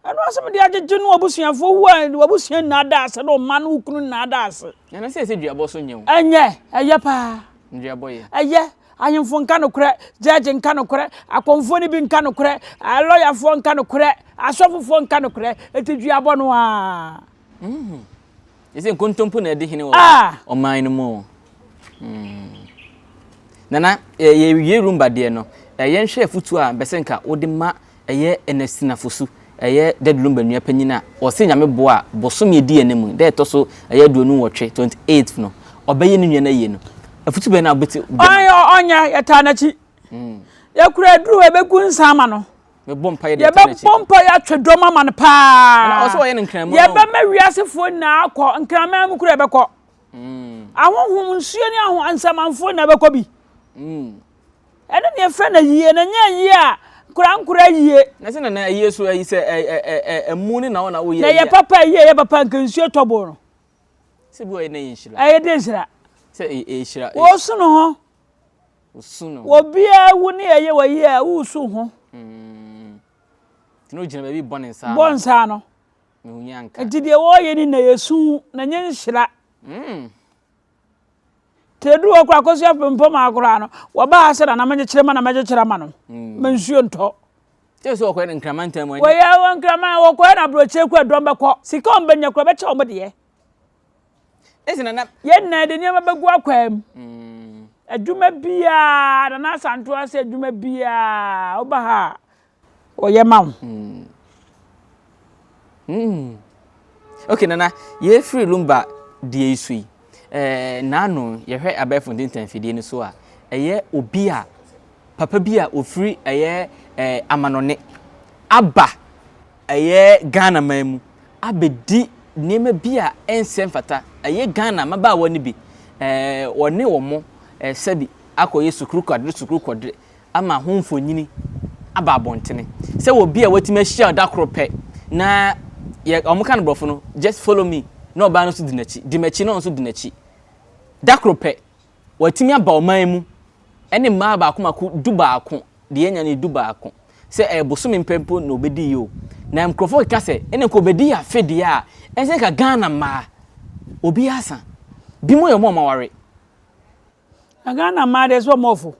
Ɛno ase mede agyegye no abusuafoɔ wu a wabusua nyinaa da ase na ɔma no kunu nyinaa da ase. Nana sɛ ɛsɛ duabɔ so nyɛ o. Ɛnyɛ, ɛyɛ paa. Duabɔ yɛ. Ɛyɛ, ahemfo nka nokorɛ, gyɛɛgye nka nokorɛ, akɔmfoɔ no bi nka nokorɛ, lɔyafoɔ nka nokorɛ, asɔfofoɔ nka nokorɛ, eti duabɔ no aa. Mm. Ɛsɛ nkontompo na ɛde hene wɔ ah. ɔman no mu. Mm. Nana, yɛwie rumba deɛ no, yɛnhwɛ afutuo a bɛsɛ nka wode ma ɛyɛ Ernestine Fosu, ɛyɛ Dead Lumba nua panyin a ɔse Nyame boa a bosome edi anim yi, da ɛtɔ so ɛyɛ 28, 28th no, ɔbɛyɛ ne nua no ayie no. Afutu bɛn na wobɛti de ma? Ɔnyɛ, yɛtaa n'akyi. Yɛkura aduru a yɛbɛgu nsa ama no. Bɛbɔ mpaeɛ de ataa n'akyi. Yɛbɛbɔ mpaeɛ atwe dɔm ama no paa. Ɛna ɔsɛ ɔyɛ no nkraman o. Yɛbɛma wiasefoɔ nyinaa akɔ, nkraman mu kura yɛbɛkɔ. Ahonhom nsuo ne aho nsamanfoɔ nyinaa bɛkɔ bi. Ɛno na yɛfrɛ no ayie, na ɛnyɛ ayie a nkorankora ayie. Na sɛ nana ayie so ayi sɛ ɛ ɛ ɛ ɛmu ne na wo na woyɛ Na ɛyɛ papa ayie ɛyɛ papa nka nsuo tɔ bo no. Sɛ bi wɔ yɛ na ɛyɛ nhyira. Ɛyɛ de nhyira. Sɛ ɛyɛ nhyira. Wɔsu no ho. Wɔsu no ho. Obiara wu ne ɛyɛ wɔ yie a wosu ho. Nti na ogyina baabi bɔ ne nsa ano. Bɔ nsa ano. Mehu nyɛ anka. Nti deɛ wɔyɛ ni na yɛ su na nyɛ nhyira. Nti ɛduru hɔ koraa Akosua Frimpong koraa no, wɔbaa ha sɛ Nana mɛkyekyere ma na mɛkyekyere ama no mm. ma nsuo ntɔ. Kyɛ sɛ wɔkɔyɛ no nkraman ntam ɛnyɛ. Wɔyɛ wɔ nkraman wɔkɔyɛ no aburokyire kura dɔm bɛkɔ sika wɔn bɛnya kura bɛkyɛ wɔn deɛ. Ɛsɛ nana. Yɛn nyinaa de nneɛma bɛgu akwaa mu. Mm. Adwuma biara Nana Asantewa sɛ adwuma biara woba ha a Ɔyɛ ma wo. Mm. Mm. Okay, Nana, yɛfiri Lumba deɛ yi so yi, eh, naano yɛhwɛ abɛɛfo ntentan mfidie no so a, ɛyɛ obi a, papa bi a ofiri ɛyɛ eh, amanɔne aba ɛyɛ Ghana man mu abɛdi nneɛma bi a ɛnsɛ mfata, ɛyɛ Ghana mmabaawa no bi, eh, wɔne wɔn eh, sɛbi akɔyɛ sukuru kwadere sukuru kwadere ama ho mfonini aba abɔntene sɛ obi a watumi ahyia da koro pɛ na yɛ wɔn ka no borɔfo no just follow me na ɔbaa no nso di n'akyi di m'akyi na ɔno nso di n'akyi da koro pɛ watumi aba ɔman mu ɛne mmaa baako mako 11 deɛ anya no 11 sɛ ɛyɛ bosome mpɛ mpo na obedi yi o na nkurɔfoɔ keka sɛ ɛna nka obedi afe deɛ a ɛnsɛ nka Ghana mmaa obi asa bi mu yɛ wɔn a wɔaware. Na Ghana mmaa deɛ sɛ wɔn ɔfo.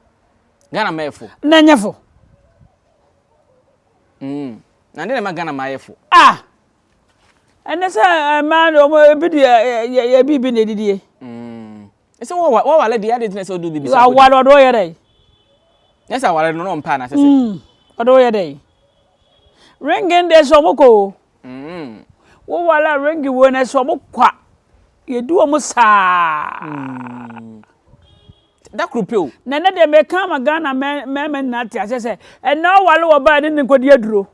Ghana mmaa yɛ fo. Na ɛnyɛ fo. Mm. Na de na ma Ghana mmaa yɛ fo. Ah. Ɛnɛ sɛ eh, mmaa de wɔn ebi de yɛ yɛ biribi na edidie. Mm. Ɛsɛ wɔ wɔwale deɛ adi ntina sɛ ɔde biribi sɛ. Awale ɔde ɔyɛ dɛ. Nyɛ sɛ awale no na ɔmpa anaasɛ sɛ. Mm. Ɔde ɔyɛ dɛ. Ringin deɛ sɛ wɔn kɔ o. Mm. Wowale a ringi wo na sɛ wɔn kwa. Yɛdi wɔn saa. Mm. Da koro pɛ o. Na ɛnɛ deɛ meka ama Ghana mmarima nyinaa te aseɛ sɛ ɛnɛ ɔwale wɔ baa ne ne nkɔdi aduro.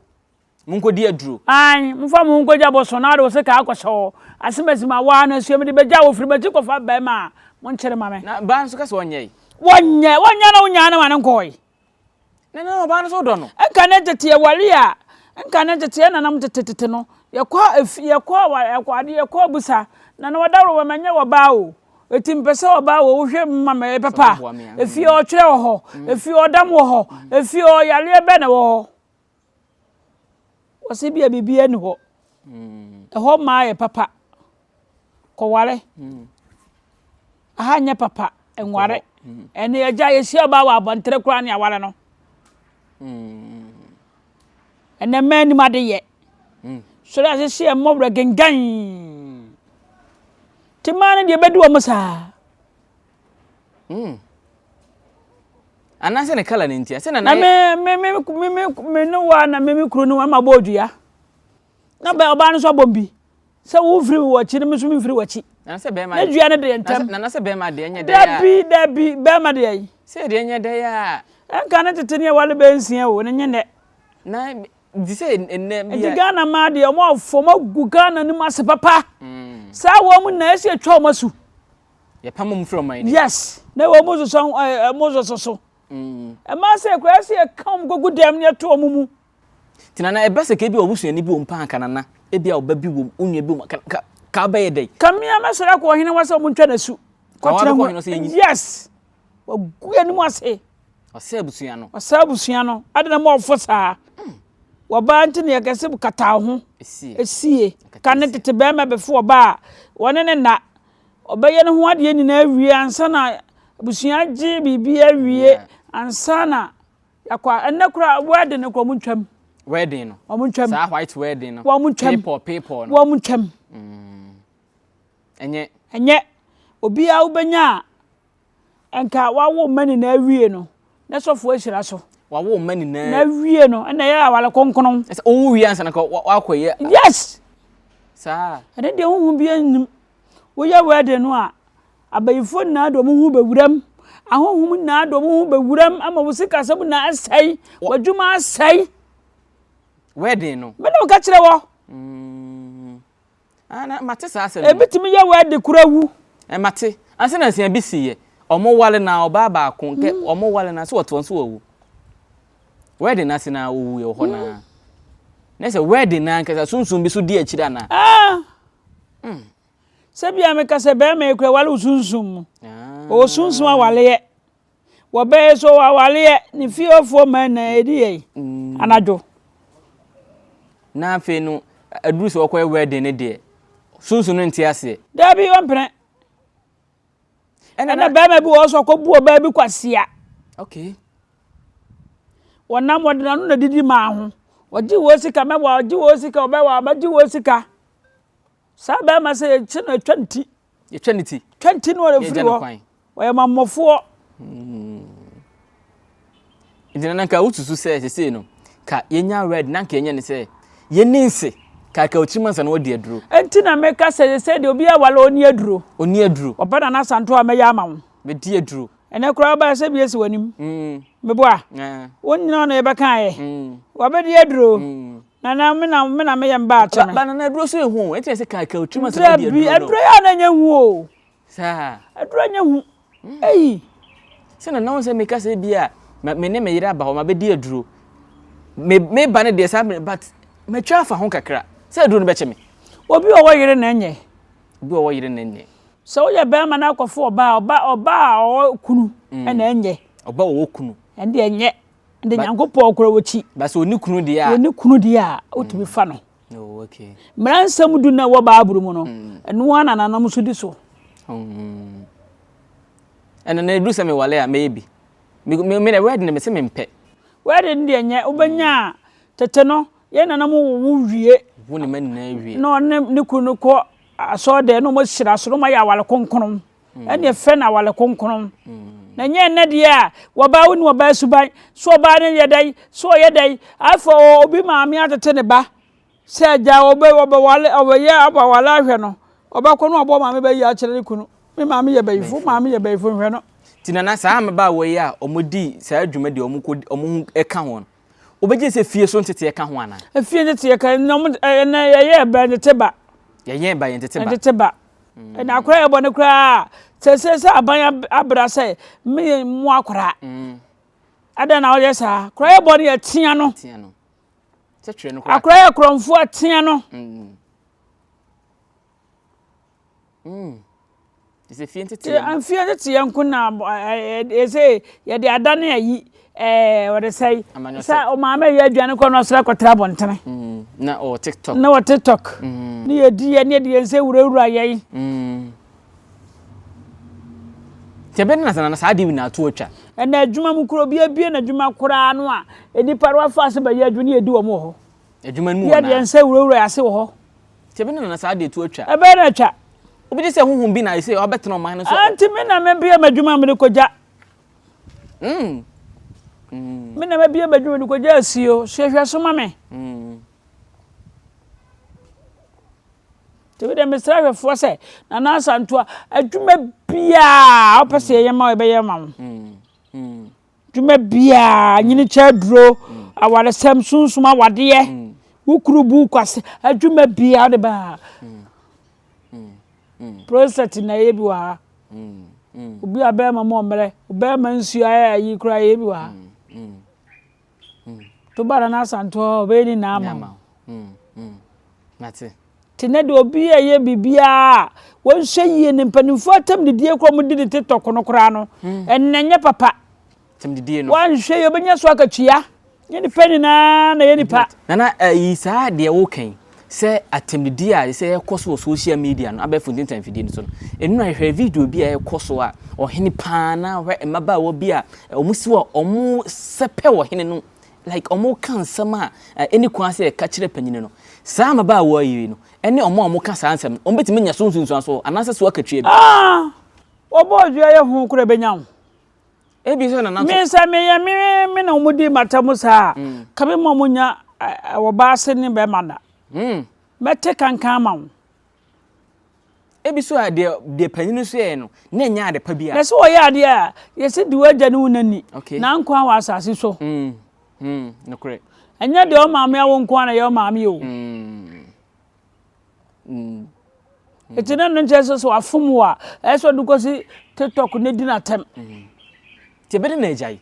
Monkɔdi aduro. Ae, momfa mo ho nkɔgya bɔsɔn na wode wo sekaa akɔhyɛ hɔ. Asemasi ma waa no asua mede bɛgya wo firi m'akyi kɔfa barima a monkyere ma me. Na baa nso ka sɛ ɔnyɛe. Wɔnyɛ, wɔnyɛ na wonyaa no ma no nkɔe. Na na ɔbaa no nso dɔ no. Nka ne tete aware a, nka ne tete yɛn nananom tete tete no, yɛkɔ efi, yɛkɔ awa, yɛkɔ ade, yɛkɔ abusa, na na wɔdaworo wɔ mɛnyɛ wɔ baa o. Eti mpɛ sɛ ɔbaa wɔ wohwɛ mu ma mɛyɛ papa. Efie ɔtwerɛ wɔ hɔ, efie ɔdam wɔ hɔ, efie ɔyareɛ bɛn na ɛwɔ hɔ. Wɔsi bi a biribiara ni hɔ. Ɛhɔ mmaa yɛ papa. Kɔware. Aha nyɛ papa. Nware. Ɛne agya yɛhyia ɔbaa wɔ abɔntere koraa ne aware no. Ɛnɛ mmaa anim ade yɛ. Sɔre ahyehye yɛ mmɔ werɛ gengan. Nti mmaa no deɛ ɛbɛdi wɔn saa. Mm. Anaasɛ ne kala no nti sɛ na na me me me me me me ne wa na me me kuro no ma bɔ odua. Na bɛ ɔbaa no nso abɔ bi. Sɛ wo mfiri wɔ akyi no me nso me mfiri wɔ akyi. Na sɛ bɛrima Ne dua no deɛ ntɛm. Na na sɛ bɛrima deɛ nyɛ dɛ a. Dabi dabi bɛrima deɛ yi. Sɛ deɛ nyɛ dɛ a. Ɛnka ne tete ne ɛwale bɛ nsia o ne nyɛ nɛ. Na nti sɛ nnɛ bi a. Nti Ghana mmaa deɛ wɔn afɔ wɔn agu Ghana no mu ase papa. Saa wɔn mu na ɛsɛ atwa wɔn asu. Yɛpam wɔn firi ɔman no. Yes na wɔn mu soso ɛɛ wɔn soso so. Mmaa sɛ kura ɛsɛ yɛka wɔn kɔgu dɛm na yɛto wɔn mu. Nti nana ɛba sɛ ka ebi a ɔbusuani bi wɔ mu paa nka nana ebi a ɔba bi wɔ mu onua bi wɔ mu ka ka ka ɔbɛyɛ dɛn. Ka mmea mɛsɔre akɔ ɔhene hɔ sɛ wɔn ntwa n'asu. Kɔtena ho yes wagu anim ase. Ɔsɛ abusua no. Ɔsɛ abusua no. Ade na mo ɔfo saa. Wɔbaa nti na yɛkɛse kata ho. Esie. Ka ne tete bɛrima bɛfo ɔbaa a wɔne ne nna. Ɔbɛyɛ ne ho adeɛ nyinaa awie ansa na abusua agye biribi awie ansa na yɛakɔ a ɛnnɛ koraa wedding no koraa wɔn ntwam. Wedding no. Wɔn ntwam. Saa white wedding no. Wɔn ntwam. Paper paper no. Wɔn ntwam. Ɛnyɛ. Ɛnyɛ. Obiara wobɛnya a nka wawo mma nyinaa awie no na sɔfo ahyira so. Wawo mma nyinaa. Na awie no ɛna ɛyɛ awale kronkron. Ɛsɛ owu wie ansa na nka wakɔ yɛ. Yes. Saa. Ɛne deɛ huhu bi nnim. Woyɛ wedding no a abayifoɔ nyinaa de wɔn ho bɛwura mu. Ahonhom nyinaa de wɔn ho bɛwura mu ama wo sikasɛm nyinaa asɛe, w'adwuma asɛe. Wedding no. Me ne wo ka kyerɛ wɔ. Mm. Ah, na mate saa asɛm no. Ebi tumi yɛ wɛde kura wu. Eh, mate. Ansa na nsia bi si yɛ. Ɔmo wale na ɔbaa baako nkɛ mm. ɔmo wale na so wɔte wɔn so wɔwu. Wedding na ase na owu yɛ wɔ hɔ na. Na sɛ wedding na ankasa sunsun bi so di akyire ana. Ah. Mm. Sɛ bia meka sɛ bɛrima yi kura wale wo sunsum mu. Ah. Ɔwɔ sunsum awaleɛ. Wɔbɛyɛ so awaleɛ ne fiefoɔ ma na ɛdi yɛ mm. anadwo. Na afei no aduru sɛ wɔkɔyɛ wedding no deɛ sunsun no nte aseɛ. Daabi ɔmpene. Ɛna bɛrima bi wɔ hɔ so ɔkɔbu ɔbaa bi kwasia. Okay. Wɔnam wɔde n'ano na didi maa ho. Ɔgye wɔ sika mɛwa ɔgye wɔ sika ɔbɛwa ɔbɛgye wɔ sika. Saa bɛrima sɛ yɛkye no atwa ne ti. Yɛtwa ne ti. Twa ne ti no ɔde firi hɔ. Wɔyɛ mammɔfoɔ. Hmm. Nti na nka wosusu sɛ sesei no ka yɛnya red na nka yɛnyɛ ne sɛ yɛni nse kaka okyiri mansa na wadi aduro. Nti na meka sɛ sesei deɛ obi awale ɔni aduro. Ɔni aduro. Ɔba na n'asanto a mɛyɛ ama wo. Mɛdi aduro. Ɛnɛ koraa wobaa sɛ bi esi w'anim. Mm. Meboa. Yeah. Wo nyina na yɛbɛkaeɛ. Mm. Wabɛdi aduro. Mm. Nana me na me na meyɛ mba akyɛ me. Ba nana aduro so ehu o. Eti sɛ kaka okyiri mansa na wadi aduro no. Aduro yɛ na nyɛ hu o. Saa. Aduro nyɛ hu. Eyi. Sɛ na na sɛ meka sɛ bi a me ne me yere aba hɔ ma bɛdi aduro. Me me ba ne deɛ saa but matwa afa ho kakra. Sɛ aduro no bɛkyɛ me. Obi a ɔwɔ yere na ɛnyɛ. Obi a ɔwɔ yere na ɛnyɛ. Sɛ woyɛ bɛrima na akɔfo ɔbaa ɔba ɔbaa a ɔwɔ kunu ɛna ɛnyɛ. Ɔba ɔwɔ kunu. Ɛnde ɛnyɛ. Ɛnde Nyankopɔn kura wɔkyi. Ba sɛ ɔni kunu deɛ a. Ɔni kunu deɛ a wotumi fa no. Oh, okay. Mmara nsɛm du na ɛwɔ Bible mu no, ɛno ara na nananom nso di so. Ɛna na ɛduru sɛ mewale a mɛyɛ bi. Me me me wedding no mese mempɛ. Wedding deɛ nyɛ wobɛnya a tete no yɛn nananom wowo wie. Wo ne ma nyinaa wie. Na ɔne ne kunu no kɔ asɔɔdɛm na wɔahyira so na wɔayɛ awale kronkron. Ɛne ɛfɛ no awale kronkron. Na nyɛ ɛnɛ deɛ a wɔbaa wo ne ɔbaa suban so ɔbaa no yɛ dɛn so ɔyɛ dɛn afɔ obi maame atete ne ba sɛ agya ɔbɛ ɔbɛwale ɔbɛyɛ abawale ahwɛ no ɔbɛkɔ no ɔbɔ maame bɛyi akyerɛ ne kunu me maame yɛ bayifo maame yɛ bayifo nhwɛ no. Ti nana saa mmabaawa yi a wɔdi saa dwumadi a wɔkɔ wɔn ho ka ho no wobɛgye sɛ fie so nteteɛ ka ho anaa? Fie nteteɛ ka na wɔn ɛnɛ yɛyɛ ba ntete ba. Yɛyɛ ba yɛn tete ba. Ntete ba. Ɛna akora yɛ bɔ ne koraa sɛ sɛ sɛ aban abra sɛ me yɛ mu akora. Adɛn na wɔyɛ saa? Akora yɛ bɔ ne yɛ tea no. Akora yɛ korɔmfoɔ tea no. Fie nteteɛ nko na ɛsɛ yɛde adane ayi wɔde sɛe sɛ ɔmaame yɛ aduane kɔ na ɔsrɛ kɔtra abɔntene na ɔwɔ tiktok na wɔ tiktok ne yɛdi yɛ ne yɛde yɛn nsa wurawura yɛn nti ɛbɛn na na saa de na ato atwa ɛna adwuma mu koro obi abie n'adwuma koraa no a nnipa no afa ase bɛyɛ adwuma ne yɛdi wɔn wɔ hɔ. Adwuma no mu wɔ naa. Yɛ deɛ nsɛ wurawura ase wɔ hɔ. Nti ɛbɛyɛ na saa deɛ to atwa. Ɛbɛyɛ na atwa. Obi gye sɛ honhom bi na ɛsɛ ɔbɛtena ɔman no so. Nti me na mebue m'adwuma mede kɔgya. Me na mabue m'adwuma mede kɔgya asuo. So hwɛ so ma me. Nti me deɛ mesrɛ ahwɛfoɔ sɛ Nana Asantewa adwuma biara wopɛ sɛ yɛyɛ ma wo yɛbɛyɛ ma wo. Dwuma biara, nyinikyɛ aduro, awaresɛm, sunsum awadeɛ, wo kunu bu kwase, adwuma biara wode ba ha. Prostate na ɛyɛ bi wɔ ha. Obi a bɛrima mu ɔmmerɛ, bɛrima nsuo ayɛ ayi koraa ɛyɛ bi wɔ ha. To ba Nana Asantewa hɔ, ɔbɛyɛ ne nyinaa ama wo. Mate. Te nɛ deɛ obi a ɛyɛ biribiara a wɔnhwɛ yie ne mpanimfoɔ atɛmdidie koraa wɔdi ne TikTok no koraa no ɛnɛ nyɛ papa. Atɛmdidie no. Wɔnhwɛ yie obɛnya so akatua. Nyɛ nipa nyinaa na ɛyɛ nipa. Nana ɛyi saa deɛ woka yi sɛ atɛmdidie a sɛ ɛkɔ so wɔ social media no abɛɛfo ntintan mfidie no so no ɛnu na hwɛ video bi a ɛkɔ so a ɔhene paa na hwɛ mmabaawa bi a wɔn si hɔ a wɔn sɛpɛ ɔhene no like wɔka nsɛm a ɛni kwan sɛ yɛka kyerɛ panyin no. Saa mmabaawa yi no ne wɔn a wɔka saa nsɛm no, wɔbɛtumi anya so nsunsuansoɔ anaasɛ so akatua bi. Ah! Wɔbɔ dua yɛ ho koraa ɛbɛnya wo. Ebi nso nana nso. Me sɛ meyɛ me me na wɔn di m'atam saa a, ka me ma wɔn nya ɔbaa ase ne bɛrima nna. Mɛte kankan ama wo. Ebi so a deɛ deɛ panyin no so yɛɛ no na ɛnyɛ ade pa bi a. Na sɛ wɔyɛ adeɛ a yɛsi di w'agya ne wo na ni. Okay. Na nko wɔ asase so. Mm. Mm. Nokorɛ. Ɛnyɛ deɛ ɔmaame awo nko ara na ɛyɛ ɔmaame o. Mm. Mm. Eti na no nkyɛn sɛ sɛ wafom wo a ɛyɛ sɛ ɔde kɔsi TikTok na di n'atɛm. Mm. Nti ɛbɛde na agyae.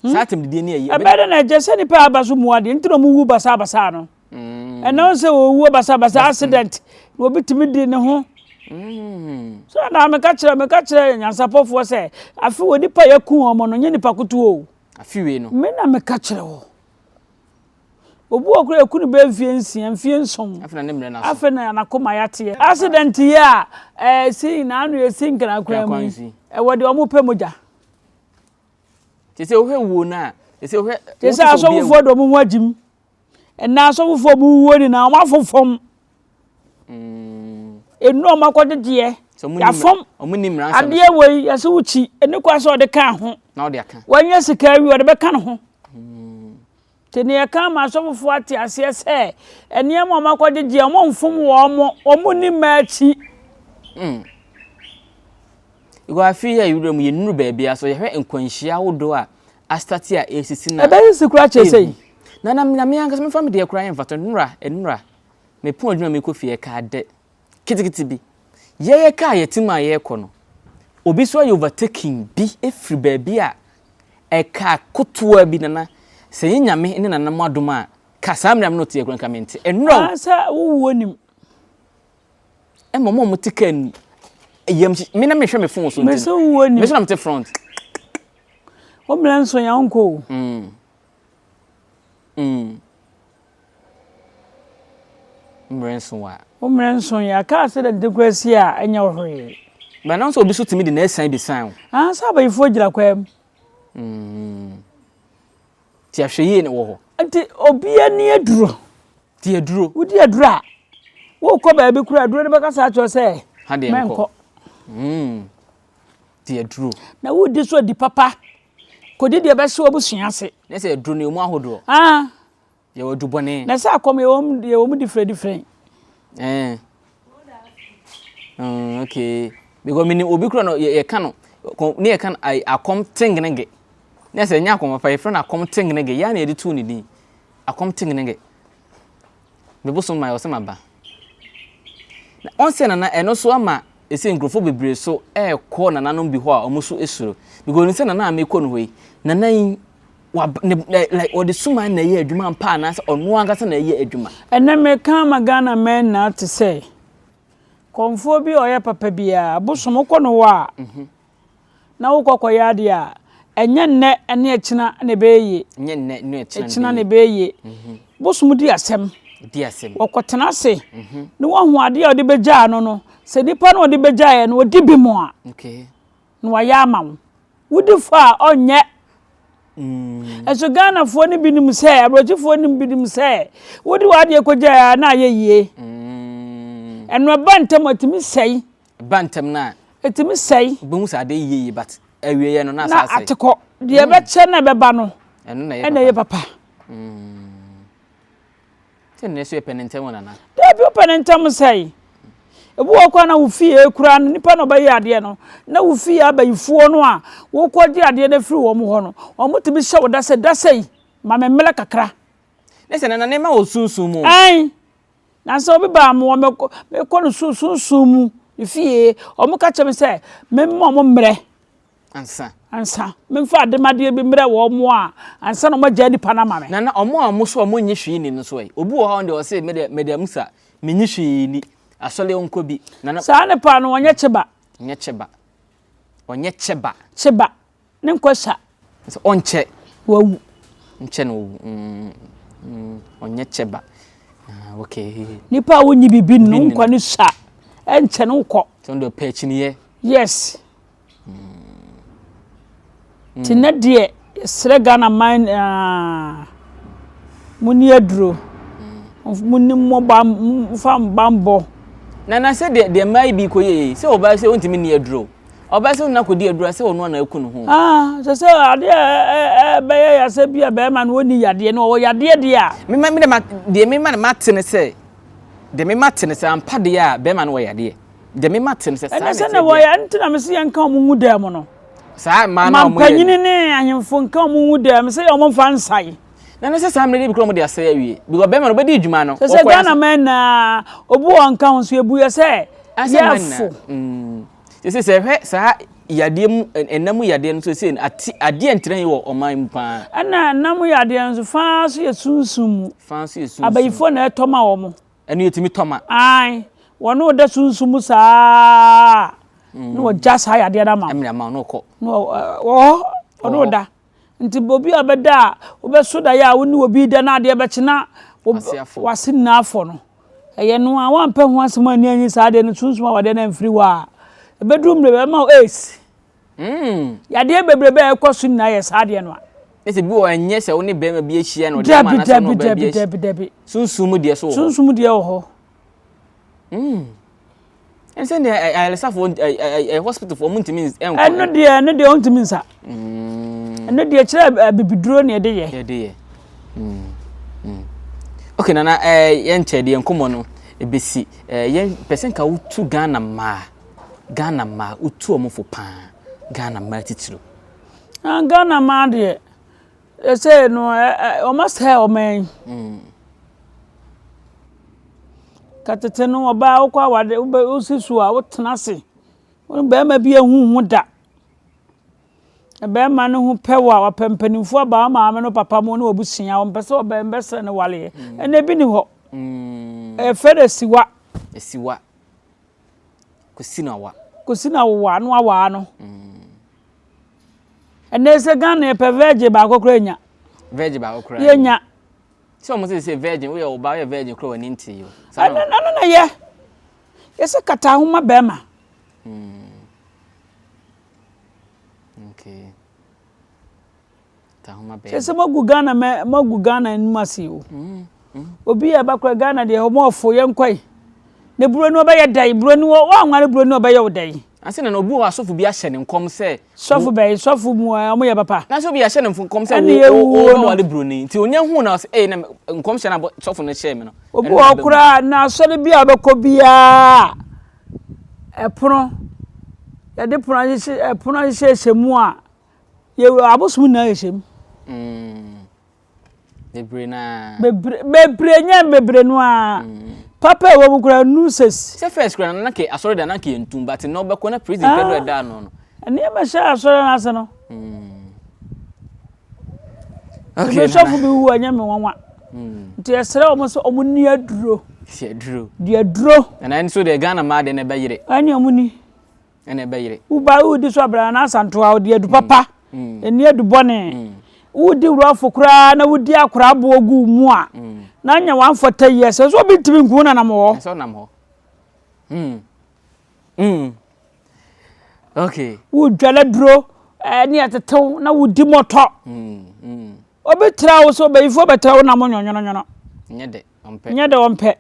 Hmm? Saa atɛmdidie ne ayi. Ɛbɛde na agyae sɛ nipa aba so mu adeɛ nti na ɔmo wu basabasa no. Mm. Ɛnam sɛ wɔwuo basabasa accident na obi tumi di ne ho. Mm. So na meka kyerɛ meka kyerɛ nyansapɔfoɔ sɛ afe wɔ nipa yɛ ku wɔn no nyɛ nipa kotoɔ o. Afe wei no. Me na meka kyerɛ wɔ. Obi wɔ kora yɛku no bɛyɛ mfie nsia mfie nson. Afei na ne mmerɛ no aso. Afei na n'akoma yateɛ. Accident yi a ɛsi n'ano yɛsi nkranakwan mu yi ɛwɔ deɛ wɔn pɛ mogya. Te sɛ wohwɛ wuo no a te sɛ wohwɛ. Te sɛ asɔfofoɔ de wɔn ho agyim. Ɛnna asɔfofoɔ mu wuo nyinaa wɔn afofam. Enu a wɔn akɔgyegyeɛ. Yafam. Adeɛ wɔ yi yɛsɛ wokyi ɛni kwa sɛ ɔde ka ho. Wɔnyɛ sika awi ɔde bɛka ne ho. Te ne yɛka ama asɔfofoɔ ate aseɛ sɛ nneɛma a wɔn akɔgyegyeɛ wɔn mfom wɔn wɔn ni mmaa akyi. Mm. Because afe yi a yɛwura mu yɛnnuru baabi a so yɛhwɛ nkwanhyia ahodoɔ a astate a ɛresisi no a. Ɛbɛsisi koraa kyerɛ sɛi. Na na na me ankasa mefa me deɛ koraa yɛ mfatoho nnora nnora mepɔn adwuma mekɔ fie ɛkaa dɛ ketekete bi yɛyɛ kaa yɛte mu a yɛrekɔ no obi so ayɛ overtaking bi efiri baabi a ɛkaa kotoa bi nana sɛ yɛ nyame ne nana mo adom a ka saa mmerɛ a me na ɔte yɛ koraa nka mente nnora o. Ah sɛ wo wuo nim. Ɛma ɔmo a ɔmo te kaa no yam hyehye me na mehwɛ me phone so nti no me so na mete front. Wo mmerɛ nso yɛn wonkɔ o. Mm. Mm. Mmerɛ nso wa. Wo mmerɛ nso yɛ aka accident kura si a ɛnyɛ wo hwee. Bɛn na nso obi so tumi de na ɛsan bi san o. Ah sɛ abayifoɔ gyina kwaa mu. Mm. Ti ahwɛyie na wɔ hɔ. Nti obi ani aduro. Di aduro. Wodi aduro a, wokɔ baabi koraa aduro no bɛkasa akyerɛ sɛ Ha deɛ nkɔ. mɛnkɔ. Mm. Di aduro. Na wodi so di papa. Kɔdi deɛ ɛbɛhye w'abusua ase. Ne sɛ aduro no ɛmu ahodoɔ. Ah. Yɛwɔ adubɔne. Na sɛ akɔm yɛwɔ mu yɛwɔ mu different different. Eh. Mm, okay. Because menim obi kura no yɛka no ne yɛka no akɔm tengenege. Ne sɛ ɛnyɛ akɔm papa yɛfrɛ no akɔm tengenege. Yɛa na yɛde too ne din. Akɔm tengenege. Me bosom ma ɔsɛ maba. Na ɔnsɛ nana ɛno so ama ɛsɛ nkurɔfoɔ bebree so ɛrekɔ nananom bi hɔ a wɔn so suro. Because onim sɛ nana a mekɔ no hɔ yi, nana yi wa ne like ɔde suman na ɛyɛ adwuma mpa anaasɛ ɔno ankasa na ɛyɛ adwuma. Ɛnɛ meka ama Ghana man nyinaa te sɛ kɔmfoɔ bi a ɔyɛ papa biara bosom wokɔ no hɔ a na wokɔ kɔyɛ adeɛ a, ɛnyɛ nnɛ ne ɛkyena na ɛbɛyɛ yie. Ɛnyɛ nnɛ ne ɛkyena na ɛbɛyɛ yie. Bosom di asɛm. Di asɛm. Wɔkɔtena ase na wɔahu adeɛ a wɔde bɛgyaa no no, sɛ nipa no a wɔde bɛgyaeɛ no ɔdi bem a, okay. na wayɛ ama wo. Wodi fɔ a, ɔnyɛ. Ɛso Ghanafoɔ no bi nim sɛ, aburokyifoɔ no bi nim sɛ, wode w'adeɛ kɔgyae a na ayɛ yie. Ɛno ɛba ntɛm a, ɛtumi sɛe. Ɛba ntɛm no a. Ɛtumi sɛe. Wobɛhu sɛ adeɛ yie yie but awieɛ no na asa asɛe. Na ate kɔ. Deɛ ɛbɛkyɛ na ɛbɛba no, ɛno na ɛyɛ papa. Sɛ nnɛ so yɛpɛ ne ntɛm o nana. Dabi wopɛ ne ntɛm sɛe. Ebi wɔ hɔ koraa na wo fie koraa no nipa na ɔbɛyɛ adeɛ no na wo fie abayifoɔ no a wokɔgye adeɛ no afiri wɔn hɔ no wɔtumi hyɛ wo da sɛ da sɛi ma me mmerɛ kakra. Ne sɛ nana nneɛma wɔ sunsum mu o. Ae na sɛ obi baa mo hɔ mekɔ mekɔ no sunsum mu ne fie wɔn ka kyerɛ me sɛ memma wɔn mmerɛ. Ansa. Ansa. Memfa ademadeɛ bi mmerɛ wɔn a, ansa na wɔagyaa nipa no ama me. Nana, wɔn a wɔn so wɔn nnye hwee nni no nso ɛ? Obi wɔ hɔ a ɔno deɛ ɔse me deɛ mede amusa, mennye hwee nni, asɔre ɔnkɔ bi. Nana. Saa nipa no ɔnyɛ kyeba. Ɔnyɛ kyeba. Ɔnyɛ kyeba. Kyeba. Ne nkwa sua. Sɛ ɔnkyɛ. Wawu. Nkyɛ na wawu. Mm, mm, ɔnyɛ kyeba. Ah, okay. Nipa a wonnye biribi nni no, wo nkwa no sua. Ɛnkyɛ no wokɔ. Sɛ ɔno deɛ ɔpɛ akyiniyɛ. Yes. Nti nnɛ deɛ yɛsrɛ Ghana man nyinaa monni aduro, monni mmɔ ban momfa banbɔ. Na na sɛ deɛ deɛ mmaa yi bi kɔ yɛ yi sɛ ɔbaa sɛ ɔntumi nni aduro ɔbaa sɛ ɔnna kɔdi aduro a sɛ ɔno ana aku ne ho. Ah sɛ sɛ adeɛ a ɛbɛyɛ ya sɛ bi a bɛrima no ɔnni yadeɛ no ɔwɔ yadeɛ deɛ a. Mema me deɛ mema no mate ne sɛ deɛ mema te ne sɛ ampa deɛ a bɛrima no wɔ yadeɛ. Deɛ me ma te no sɛ saa na Ɛnɛ sɛ ɛteɛ na deɛ. wɔyɛ ɛno na mese yɛnka wɔn ngu dan mu no. Saa mmaa no a wɔyɛ. Mampanyini ne ahemfo nka wɔn ngu dan mu sɛ yɛ wɔn mfa nsae. Na ne sɛ saa mmerɛ deɛ bi koraa wɔn de asɛe awie because bɛrima no ɔbɛdi adwuma no. Sɛ sɛ Ghana man nyinaa obi wɔ nka ho nso yɛbu yɛ sɛ yɛfo. Sɛ sɛ sɛ hwɛ saa yadeɛ mu ɛnna mu yadeɛ no nso sɛ ate adeɛ ntina yi wɔ ɔman mu paa. Ɛnna ɛnna mu yadeɛ nso faa so yɛ sunsum mu. Faa so yɛ sunsum. Abayifoɔ na ɛtɔ ma wɔn. Ɛno yɛtumi tɔ ma. Ae, wɔne wo da sunsum mu saa na wɔgya saa yadeɛ no ama wo. Ɛmene ama wo na ɔkɔ. Na wɔ hɔ, ɔne wo da. Nti obi a ɔbɛda a, wobɛso daeɛ a wo ne obi da na adeɛ bɛkye na w'ase nyinaa afɔ no. Ɛyɛ no a, woampɛ ho asɛm anni anyi saa adeɛ no, sunsum awadeɛ no amfiri hɔ a, ɛbɛduru mmerɛ bi ɛbɛma wo AIDS. Yadeɛ bebrebe a ɛkɔ so nyinaa yɛ saa adeɛ no a. Ne sɛ bi wɔ ɛnyɛ sɛ wo ne bɛrima bi ahyia na ɔde ama anaasɛ wo ne ɔbaa bi ahyia. Dabi dabi dabi. Sunsum mu deɛ so wɔ hɔ. Sunsum mu deɛ wɔ hɔ. Ɛne sɛ deɛ ayaresafoɔ ɛ hospitalfoɔ wɔn ntumi nkɔ. Ɛno deɛ ɛno deɛ wɔn ntumi nsa. Ɛno deɛ kyerɛ abibiduro na yɛde yɛ. Yɛde yɛ. Okay nana ɛɛ yɛn nkyɛn deɛ nkɔmɔ no ebesi ɛɛ yɛn pɛ sɛ nka wotu Ghana mmaa. Ghana mmaa, wotu wɔn fo paa. Ghana mmaa titiriw. Ah, Ghana mmaa deɛ, ɛsɛ no wɔn asɛe ɔman yi. Mm. Katete no ɔbaa wokɔ awade wobɛ wosi so a wotena ase. Wo bɛrima bi ehu ho da. Bɛrima no ho pɛ wo a wapɛ mpanimfoɔ aba wo maame no papa mu ne wabusua wɔmpɛ sɛ ɔbɛn bɛsrɛ no waleɛ. Mm. Ɛnna ebi ni hɔ. Mm. Ɛyɛ fɛ dɛ siwa. Siwa. Kɔsi na wa. Kɔsi na wowa no awaa no. Ɛnɛ sɛ Ghana yɛpɛ virgin baako koraa nya. Virgin baako koraa. Yɛnya. Sɛ wɔn sɛ sɛ virgin woyɛ ɔbaa woyɛ virgin koraa w'ani nte yi o. Ɛno ɛno na yɛ. Yɛsɛ kata ho ma bɛrima. Okay. Kyerɛ sɛ moagu Ghana mɛ moagu Ghana anim ase o. Obi a ɛba kora Ghana deɛ ɔmo ɔfo yɛn kɔe. Ne buroni ɔbɛyɛ dɛn? Buroni wɔ wɔanware buroni ɔbɛyɛ wo dɛn? Ase na na obi wɔ asɔfo bi ahyɛ ne nkɔm sɛ. Sɔfo bɛyi sɔfo mu ɛ ɔmo yɛ papa. Na sɛ obi ahyɛ ne nkɔm sɛ wo wo bɛware buroni nti onya hu na ɔsɛ ee na nkɔmhyɛ na sɔfo no hyɛɛ me no. Obi wɔ hɔ koraa na asɔre bi a ɔbɛkɔ biara ɛpono yɛde pono ahyehyɛ ɛpono ahyehyɛ mu a. Yɛwura abosom nyinaa yɛ hyɛm. Mm. Bebree naa. Bebree bebree nyɛ bebree no ara. Mm. Papa ɛwɔ mu koraa nu sɛsi. Sɛ first koraa na ke asɔre da na ke ntum but na ɔbɛkɔ na prison pɛ do ɛda ano no. Nneɛma hyɛ asɔre no ase no. Mm. Okay. Ebi sɔfo bi wu ɛnyɛ me nwanwa. Mm. Nti ɛsrɛ wɔn sɛ wɔn ni aduro. Di aduro. Di aduro. Ɛna nso deɛ Ghana maa deɛ na ɛbɛyere. Ɛne wɔn ni. ɛna ɛbɛyere. Woba wodi so abira na asantoa ɔde adu papa ɛni adu bɔne wodi wurɔfo koraa na wodi akora aboɔ gu mu a na anya 140 years ɛsɛ obi ntumi nku na nam hɔ. Ɛsɛ ɔnam hɔ. Hmm. Hmm. Okay. Wodwala duro. Ɛɛ ne yɛtetew na wodi mmɔtɔ. Obi tra wo so, ɔbayifoɔ bɛtra wo na mo nwonwononwono. Nyɛ dɛ ɔmpɛ. Nyɛ dɛ ɔmpɛ.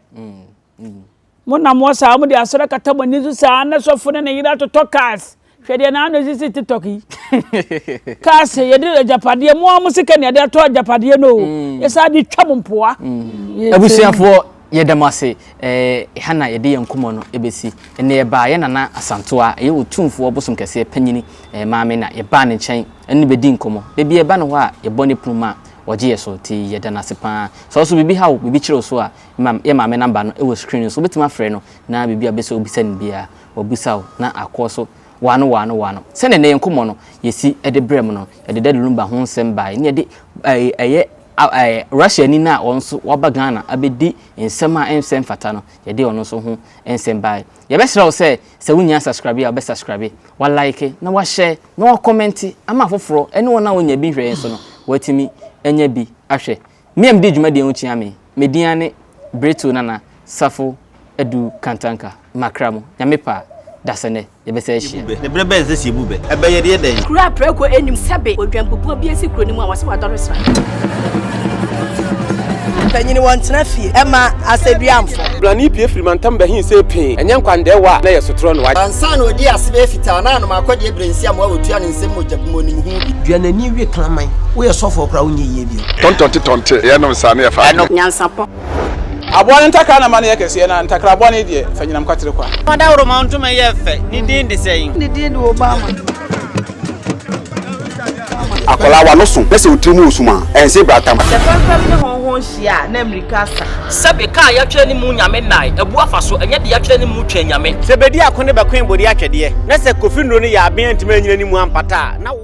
Mo nam hɔ saa, mo de asɔre akata mo ani so saa, na sɔfo ne ne yere atotɔ cars. Hwɛ deɛ n'ano esisi TikTok yi. Cars yɛde agyapadeɛ, mo ara mo sika na yɛde atɔ agyapadeɛ no o. Yɛsan de twa mo mpoa. Abusuafoɔ yɛda mo ase ɛha na yɛde yɛn nkɔmmɔ no bɛsi. Ɛnnɛ yɛbaa yɛn Nana Asantewaa, ɛyɛ Otumfoɔ Bosom Kɛseɛ panyini maame na yɛbaa ne nkyɛn ɛne no bɛdii nkɔmmɔ. Da biara yɛba ne hɔ a yɛbɔ ne pono mu a ɔgye yɛn so nti yɛda no ase pa ara. Sɛ wo nso biribi ha wo, biribi kyere wo so a, ma yɛn maame number no wɔ screen no so. Wobɛtumi afrɛ no na biribi a wobɛsɛ wobisa no biara wabisa wo na akɔ so waano waano waano. Sɛdeɛ nnɛ yɛn nkɔmmɔ no yɛsi de brɛ mo no, yɛde Daddy Lumba ho nsɛm baeɛ ne yɛde ɛyɛ Russiani no a ɔno nso waba Ghana abɛdi nsɛm a ɛnsɛ mfata no, yɛde ɔno nso ho nsɛm baeɛ. Yɛbɛsrɛ wo sɛ, sɛ wonnya subscribe a, wobɛ subscribe, wa like, na wa share, na wa comment ama afoforɔ ne wɔn a wɔnnya bi nhwɛeɛ nso no, wɔatumi anya bi ahwɛ. Me a medi dwumadie ho kyia me, me din ara ne Bretow Nana Safo Adu Kantanka, Makra mu, Nyame pɛ a, dasɛnnɛ. Yɛbɛsan ahyia. Ne berɛ bɛn sɛ sɛ yɛbu bɛ? Ɛbɛyɛ deɛ dɛn? Kuro a prako nnim sɛbe odwanbubuo bi asi kuro no mu a wɔse wadɔre sra. Mpanyini wɔntena fie ɛma asɛdua mfɔ. Blani pue firi mantam bɛhe see pee, ɛnyɛ nkwandɛɛwa a na ɛyɛ sotorɔ no. Ansa na ɔdii ase bɛyɛ fitaa na anom akɔdeɛ berɛ nsi amoa wɔtua ne nsam mogya bi mu ɔnim ho bi. Dua n'ani we kraman. Woyɛ sɔfoɔ koraa wonyɛ yie bio. Tɔntɔnte tɔnte, yɛnom saa na yɛfa adwene. Nyansapɔ. Aboa no ntakra na ma no yɛ kɛseɛ, na ntakra bɔne deɛ, fa nyinam kwatere kwa. Ɔdawuroma ntoma yɛ fɛ, ne din de sɛn? Ne din de Obama. Akwadaa w'ano so na sɛ wo tiri mu wɔ sum a, ɛnse bratam. Sɛ fɛmfɛm ne hɔnhɔn hyia a, na mmirika asa. Sɛbe ka a yɛatwerɛ ne mu Nyame nnae, abu afa so, ɛnyɛ deɛ yɛatwerɛ ne mu Twɛn Nyame. Sɛ bedi ako ne bɛkoe bode atwɛdeɛ, na sɛ Kofi nnuro no yɛ aben antumi anyina ne mu ampata a, na wo.